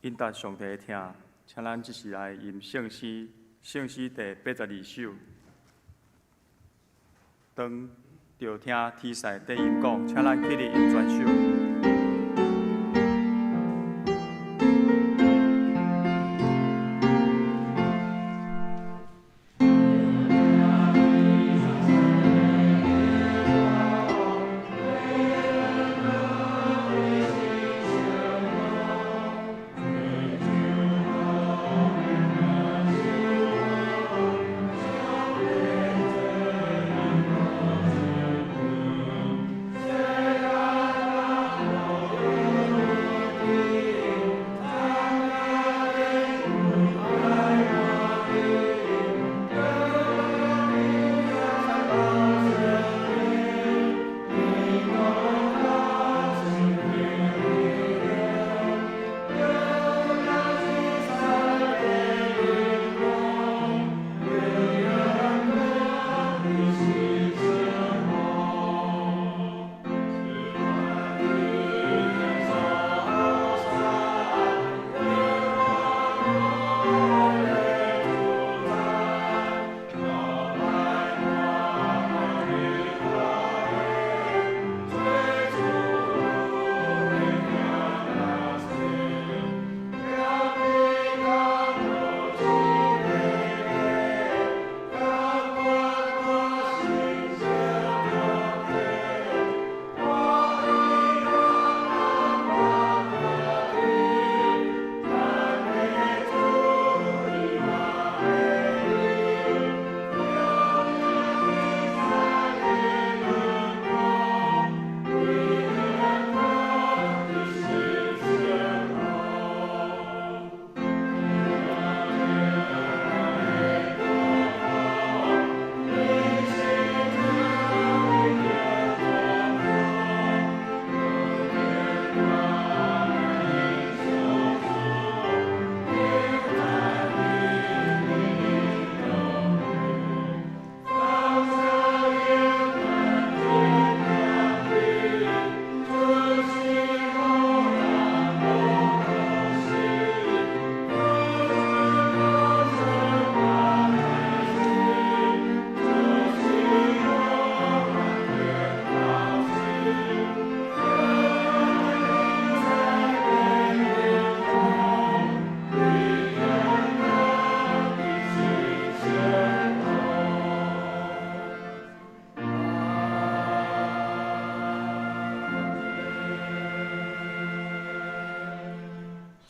应答上帝的疼，请咱这时来吟圣诗，圣诗第82首。当著听天使低音讲，请咱起立吟全首。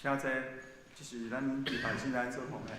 请坐，这是咱礼拜四来做奉献。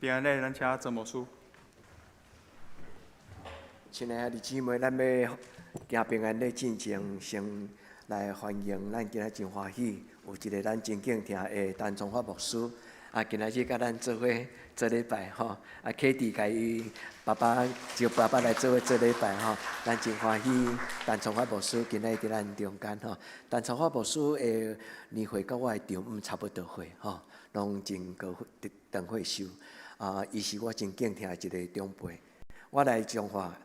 平安禮，咱請曾牧師。親愛的姊妹，咱欲行平安禮進前，先來歡迎咱今仔真歡喜，有一个咱真敬聽的陳崇發牧師，啊，今仔日佮咱做伙做禮拜吼，啊，凱蒂共伊爸爸招爸爸來做伙做禮拜吼，咱真歡喜陳崇發牧師今仔日佇咱中間吼。陳崇發牧師的年歲佮我的丈母差不多歲吼，攏真高長歲壽，啊，伊是我真敬聽的一个長輩。我來彰化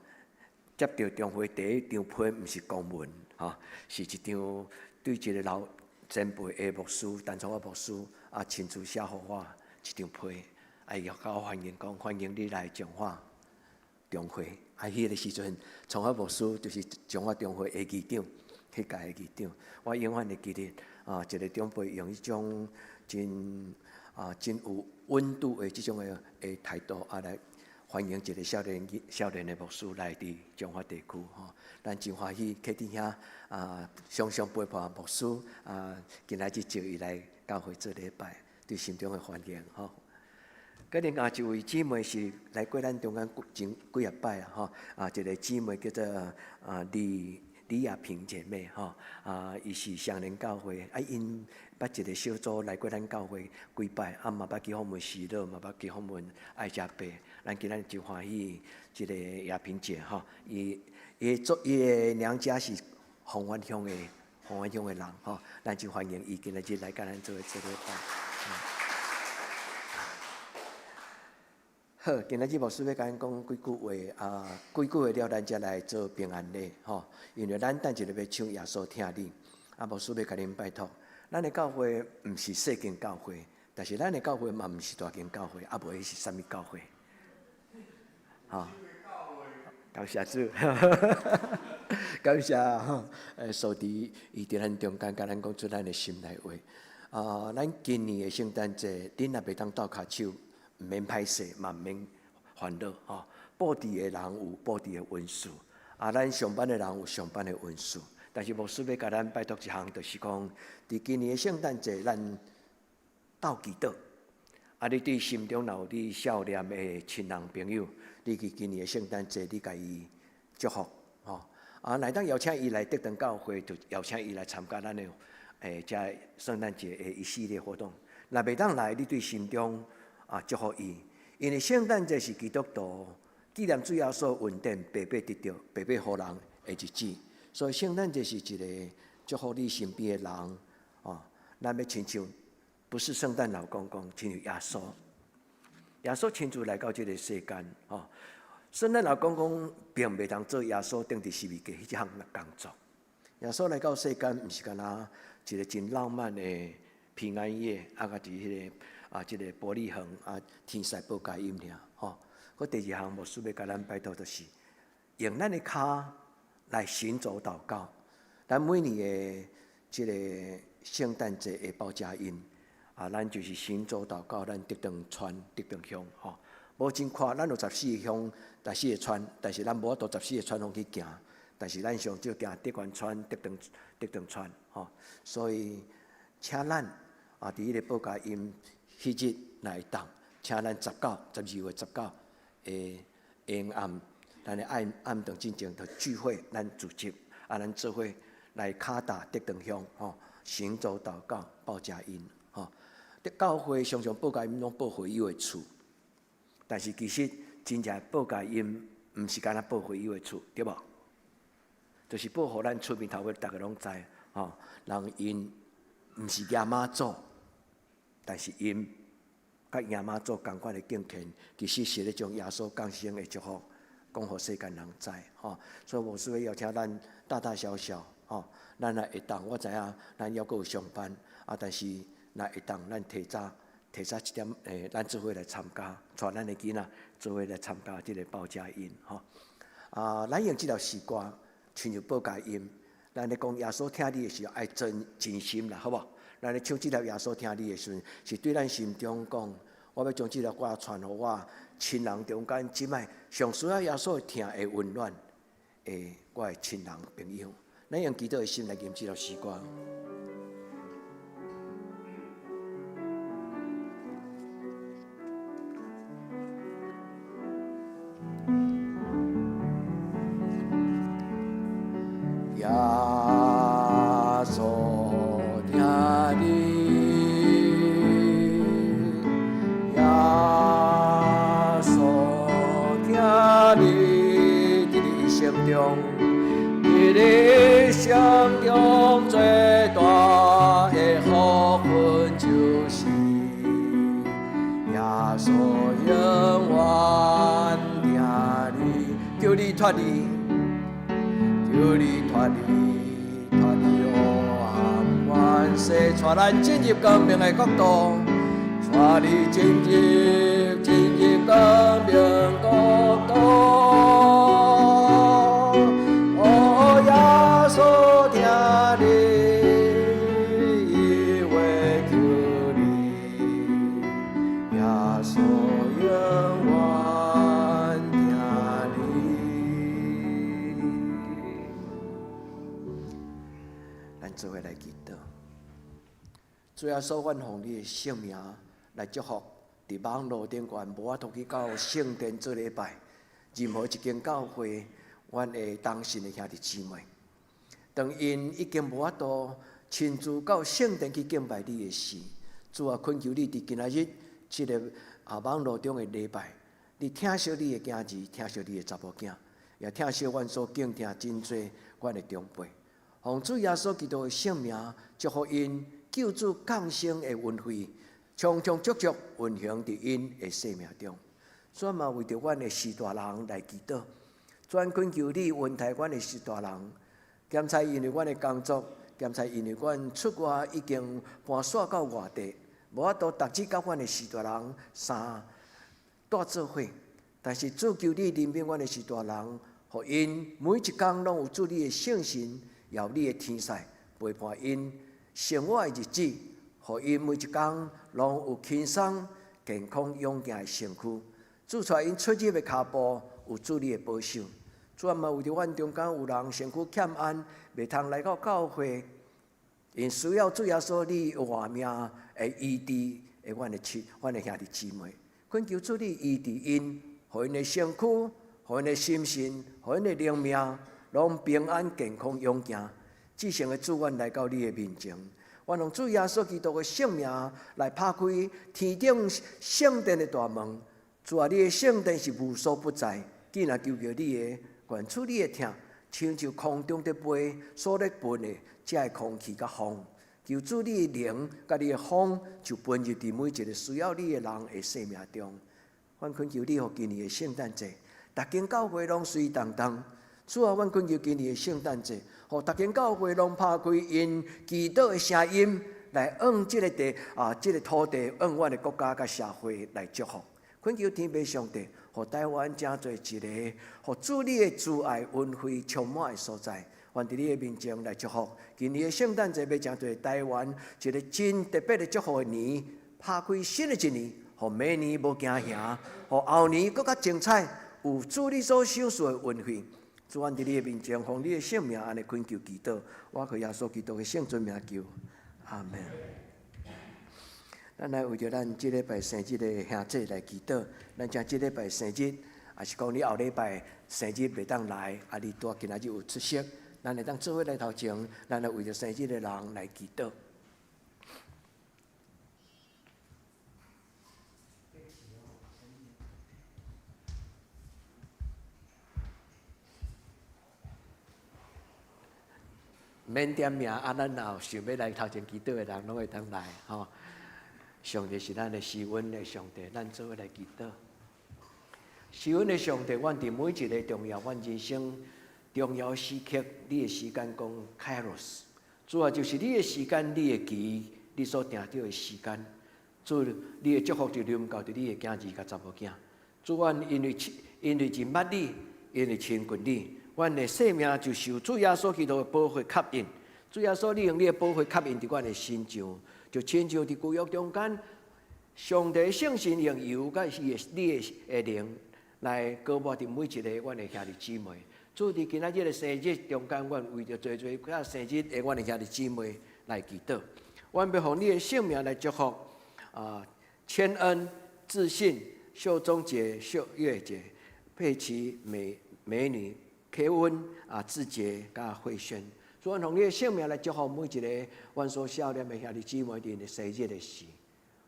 接著長會第一張批，毋是公文，吼，是一張對一个老前輩的牧師陳崇發牧師啊親自寫予我一張批，啊，伊共我歡迎講歡迎你來彰化長會。啊，彼个時陣，崇發牧師就是彰化長會的議長，彼屆的議長，我永遠會記得啊，一个長輩用彼種真啊真有溫度的這種的的態度啊來歡迎一个少年少年的牧師來佇彰化地區吼，咱真歡喜凱蒂兄啊，常常陪伴牧師啊，今仔日招伊來教會做禮拜，對心中的歡迎吼。閣另外一位姊妹是來過咱中間前幾仔擺啊吼，啊一个姊妹叫做啊李李亞萍姐妹吼，啊伊是雙連教會，啊𪜶捌一个小組來過咱教會幾擺，啊嘛捌去訪問喜樂，嘛捌去訪問愛家伯。咱今仔日真歡喜，這个亞萍姐吼，伊伊做伊的娘家是豐原鄉的豐原鄉的人吼，咱真歡迎伊今仔日來佮咱做伙做禮拜。好，今仔日牧師欲共咱講幾句話啊，幾句話了，咱才來做平安禮吼。因為咱等一下欲唱耶穌疼你，啊，牧師欲共恁拜託，咱的教會毋是細間教會，但是咱的教會嘛毋是大間教會，啊無彼是啥物教會？吼，感謝主，感謝吼，蘇迪伊佇咱中間，共咱講出咱的心內話。啊，咱今年的聖誕節，恁若袂當鬥跤手，毋免歹勢，嘛毋免煩惱吼。布置的人有布置的恩賜，啊，咱上班的人有上班的恩賜。但是牧師欲共咱拜託一項，就是講，佇今年的聖誕節，咱鬥祈禱。啊，你對心中若有你少年的親人朋友，你佇今年的聖誕節，你共伊祝福吼。啊，若會當邀請伊來德堂教會，就邀請伊來參加咱的這聖誕節的一系列活動。若袂當來，你對心中啊祝福伊，因為聖誕節是基督徒紀念主耶穌恩典白白得著、白白予人的日子，所以聖誕節是一个祝福你身邊的人哦。咱欲親像不是聖誕老公公，親像耶穌。耶穌親自來到這个世間，哦，聖誕老公公並袂當做耶穌釘佇十字架彼一項工作。耶穌來到世間，毋是干焦一个真浪漫的平安夜，啊，佮佇彼个啊，這个伯利恆啊，天使報佳音爾，吼。閣第二項，牧師欲共咱拜託，就是用咱的跤來行走禱告。咱每年的這个聖誕節的報佳音。啊，咱就是行走禱告，咱德堂村、德堂鄉吼，無真闊，咱有十四个鄉、十四个村，但是咱無法度十四个村攏去行，但是咱上少行德源村、德堂、德堂村吼。所以，請咱啊，佇彼个報佳音彼日來當，請咱19、12月19的下暗，咱的暗暗頓進前就聚會，咱組織啊，咱做伙來跤踏德堂鄉吼，行走禱告報佳音。教會常常報佳音攏報會友的厝，但是其實真正報佳音毋是干焦報會友的厝，對無？就是報予咱出面頭尾，逐个攏知吼。人𪜶毋是耶媽祖，但是𪜶佮耶媽祖仝款的敬虔，其實是咧將耶穌降生的祝福講予世間人知吼。所以牧師欲邀請咱大大小小吼，咱若會當，我知影咱猶閣有上班啊，但是。若會當，咱提早提早一點，咱做伙來參加，帶咱的囡仔做伙來參加這个報佳音吼。啊，咱用這條詩歌，親像報佳音，咱咧講耶穌疼你的時候，愛真真心啦，好無？咱咧唱這條耶穌疼你的時陣，是對咱心中講，我欲將這條歌傳予我親人中間，這擺上需要耶穌的疼的溫暖的我的親人朋友，咱用祈禱的心來吟這條詩歌。穌永遠疼你，求你脫離，求你脫離，脫離黑暗權勢，帶咱進入光明的國度，帶你進入，進入光明國度。哦，耶穌疼你，伊會救你，耶穌永遠疼你。咱做伙來祈禱，主耶穌，阮奉你的聖名來祝福，佇網路頂懸無法度去到聖殿做禮拜，任何一間教會，阮的同信的兄弟姊妹，當𪜶已經無法度親自到聖殿去敬拜你的時，主啊，懇求你佇今仔日這个網路中的禮拜，你疼惜你的囝兒，疼惜你的查某囝，也疼惜阮所敬聽真濟阮的長輩。奉主耶穌基督的聖名，祝福𪜶救主降生的恩惠，充充足足運行佇𪜶的生命中。主嘛為著阮的序大人來祈禱，主懇求你恩待阮的序大人，兼且因為阮的工作，兼且因為阮出外已經搬徙到外地，無法度逐日佮阮的序大人相蹛做伙。但是主求你憐憫阮的序大人，予𪜶每一工攏有主你的聖神，也有你的天使陪伴𪜶生活的日子，予𪜶每一工攏有輕鬆、健康、勇健的身軀。主帶𪜶出入的跤步有主你的保守。主啊，嘛為著阮中間有人身軀欠安，袂通來到教會，𪜶需要主耶穌你活命的醫治的阮的親、阮的兄弟姊妹，懇求主你醫治𪜶，予𪜶的身軀、予𪜶的心神、予𪜶的靈命，攏平安、健康、勇健。至聖的主，阮來到你的面前，阮用主耶穌基督的聖名來拍開天頂聖殿的大門。主啊，你的聖殿是無所不在，既然求求你的，願主你的疼，親像空中佇飛所咧噴的這个空氣佮風，求主你的靈佮你的風就噴入佇每一个需要你的人的生命中。阮懇求你，予今年的聖誕節，逐間教會攏水當當。主啊，阮懇求今年的聖誕節，予逐間教會攏拍開𪜶祈禱的聲音，來向這个地啊，這个土地，向阮的國家佮社會來祝福。懇求天父上帝，予台灣成做一个，予主你的慈愛恩惠充滿的所在。願佇你的面前來祝福。今年的聖誕節欲成做台灣一个真特別的祝福的年，拍開新的一年，予明年無驚嚇，予後年閣較精彩，有主你所賞賜的恩惠。主，阮佇你的面前，奉你的聖名，按呢懇求祈禱，我靠耶穌基督的聖尊名求，阿門。咱來為著咱這禮拜生日的兄姊來祈禱。咱請這禮拜生日，抑是講你後禮拜生日袂當來，啊，你拄仔今仔日有出席，咱會當做伙來頭前，咱來為著生日的人來祈禱。免點名，啊，咱若有想欲來頭前祈禱的人，攏會當來吼。上帝是咱的施恩的上帝，咱做伙來祈禱。施恩的上帝，阮佇每一个重要，阮人生重要時刻，你的時間講 Kairos，主啊，就是你的時間，你的期，你所定著的時間。主，你的祝福就臨到佇你的囝兒佮查某囝。主，阮因為因為認捌你，因為親近你，阮的生命就受主耶穌基督的寶血吸引。主耶穌，你用你的寶血吸引佇阮的身上，就親像佇舊約中間，上帝聖神用油佮伊的你的靈來膏抹佇每一个阮的兄弟姊妹。主，佇今仔日的生日中間，阮為著濟濟個生日的阮的兄弟姊妹來祈禱。阮欲奉你的聖名來祝福啊，千恩、自信、秀中姐、秀月姐、佩奇美美女、凱溫啊、志杰佮慧萱。主，阮奉你的聖名來祝福每一个阮所少年的兄弟姊妹佇𪜶的生日的時，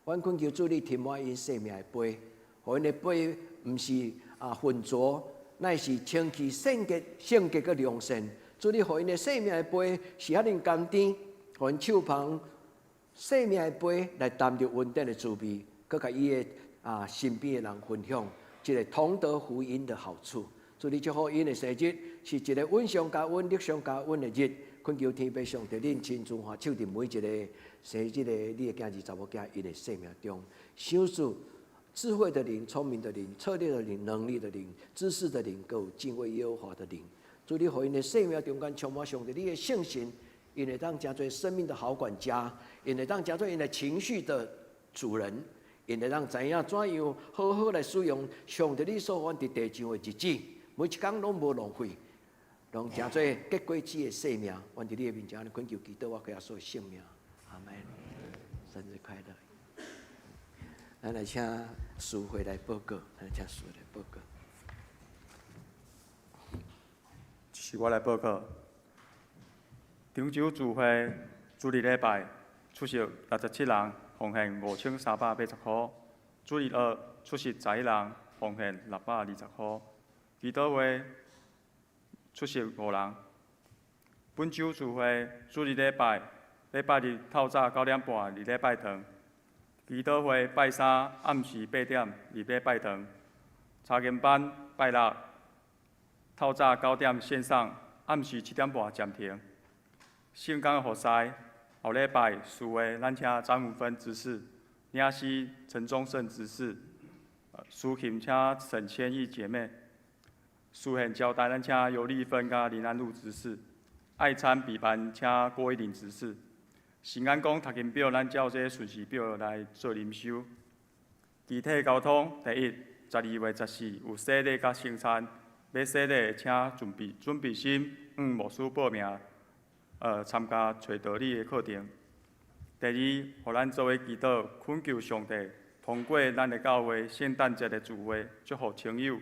阮懇求主你填滿𪜶生命的杯，予𪜶的杯毋是啊渾濁，乃是清氣聖潔、聖潔閣良善。主你予𪜶的生命的杯是遐爾甘甜，予𪜶手捧生命的杯來擔著恩典的滋味，閣共伊的啊身邊的人分享這个同得福音的好處。主你祝福𪜶的生日，是一个恩上加恩、力上加恩的日。懇求天父上帝，恁親自看守佇每一个生日的你的囝兒、查某囝𪜶的生命中，賞賜智慧的靈、聰明的靈、策略的靈、能力的靈、知識的靈，閣有敬畏耶和華的靈。主你予𪜶的生命中間充滿上帝你的聖神，𪜶會當成做生命的好管家，𪜶會當成做𪜶的情緒的主人，𪜶會當知影怎樣好好來使用上帝你所予阮佇地上的日子，每一工攏無浪費，攏成做結果子的生命。願佇你的面前，懇求祈禱，我耶穌的聖名，阿門。生日快樂！咱來請司會來報告，咱來請司會來報告。是我來報告。長洲聚會主日禮拜出席67人，奉獻5380箍。主日學出席11人，奉獻620箍。祈禱會出席5人。本週聚會主日禮拜禮拜日透早9點半佇禮拜堂。祈禱會拜三暗時8點佇禮拜堂。查經班拜六透早9點線上，暗時7點半暫停。聖工服侍後禮拜四月，咱請張文芬執事、領詩陳忠勝執事、司琴請沈千義姐妹、司獻交代咱請尤麗芬佮林安祿執事、愛餐備辦請郭一玲執事。聖安宮讀經表，咱照這順序表來做靈修。肢體交通，第一，12月14有洗禮佮聖餐，欲洗禮的請準備準備心，向牧師報名，參加揣道理的課程。第二，予咱做伙祈禱，懇求上帝通過咱的教會聖誕節的聚會，祝福親友，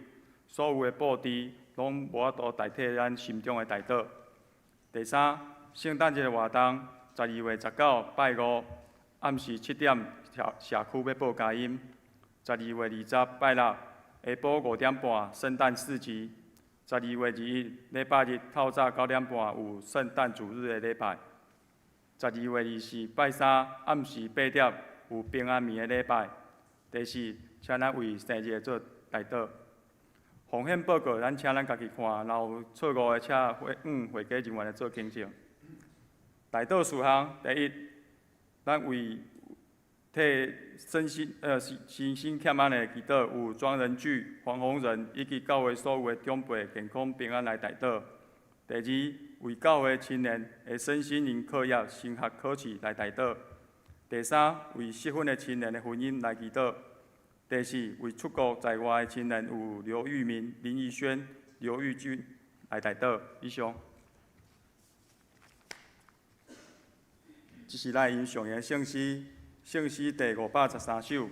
所有的布置攏無法度代替咱心中的代禱。第三，聖誕節的活動，12月19拜五暗時7點，社社區欲報佳音。12月20拜六下晡5點半聖誕市集。12月21禮拜日透早9點半有聖誕主日的禮拜。12月24拜三暗時8點有平安暝的禮拜。第四，請咱為生日做代禱。奉獻報告，咱請咱家己看，若有錯誤的，請會會計人員來做更正。代禱事項，第一，咱為替身心身心欠安的祈禱，有莊仁巨、黃宏仁以及教會所有的長輩健康平安來代禱。第二，為教會青年的身心靈課業、升學考試來代禱。第三，為適婚的青年的婚姻來祈禱。第四，為出國在外的青年有劉玉明、林怡萱、劉玉君來代禱。以上。這是咱吟誦的聖詩，聖詩第513首。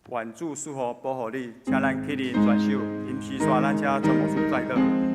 願主賜福保護你，請咱起立全首，吟詩煞咱請陳牧師載禱。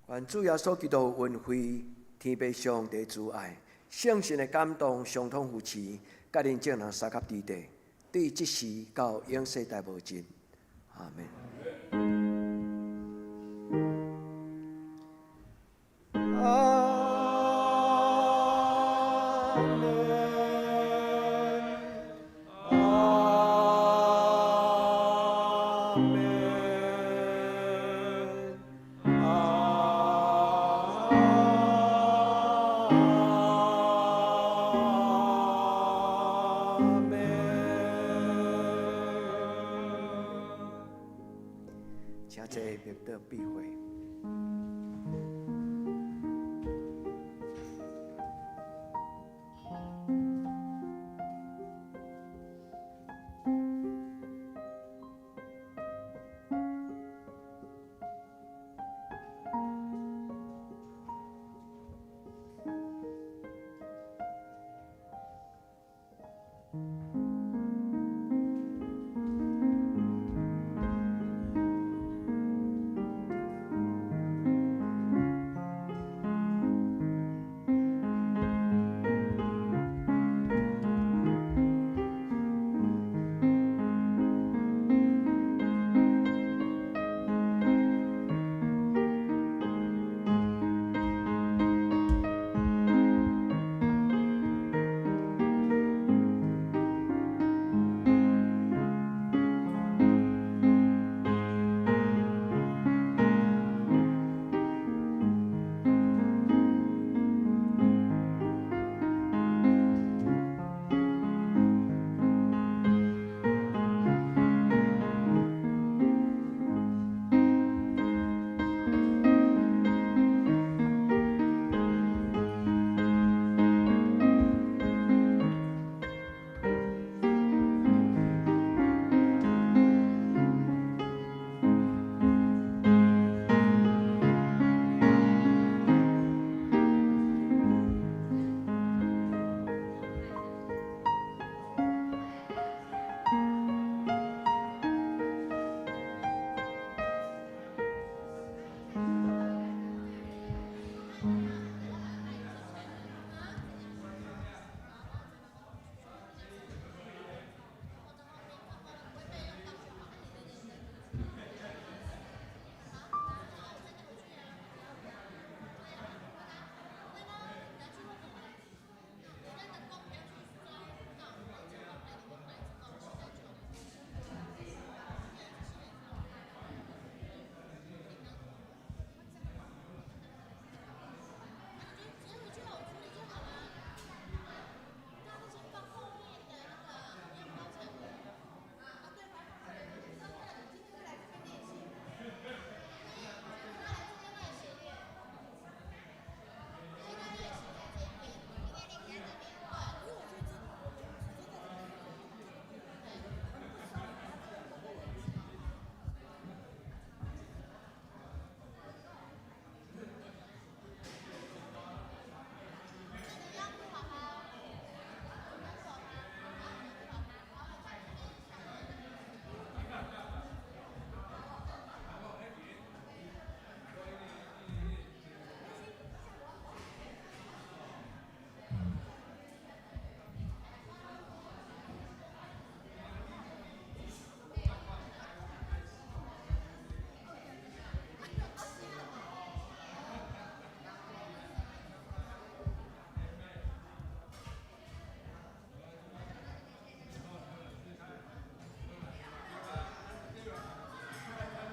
願主耶穌基督恩惠、天父上帝慈愛、聖神的感動、相通扶持，佮恁眾人相佮佇地，對這時到永世代無盡。阿們。阿們。阿們。阿們。請坐，默禱閉會。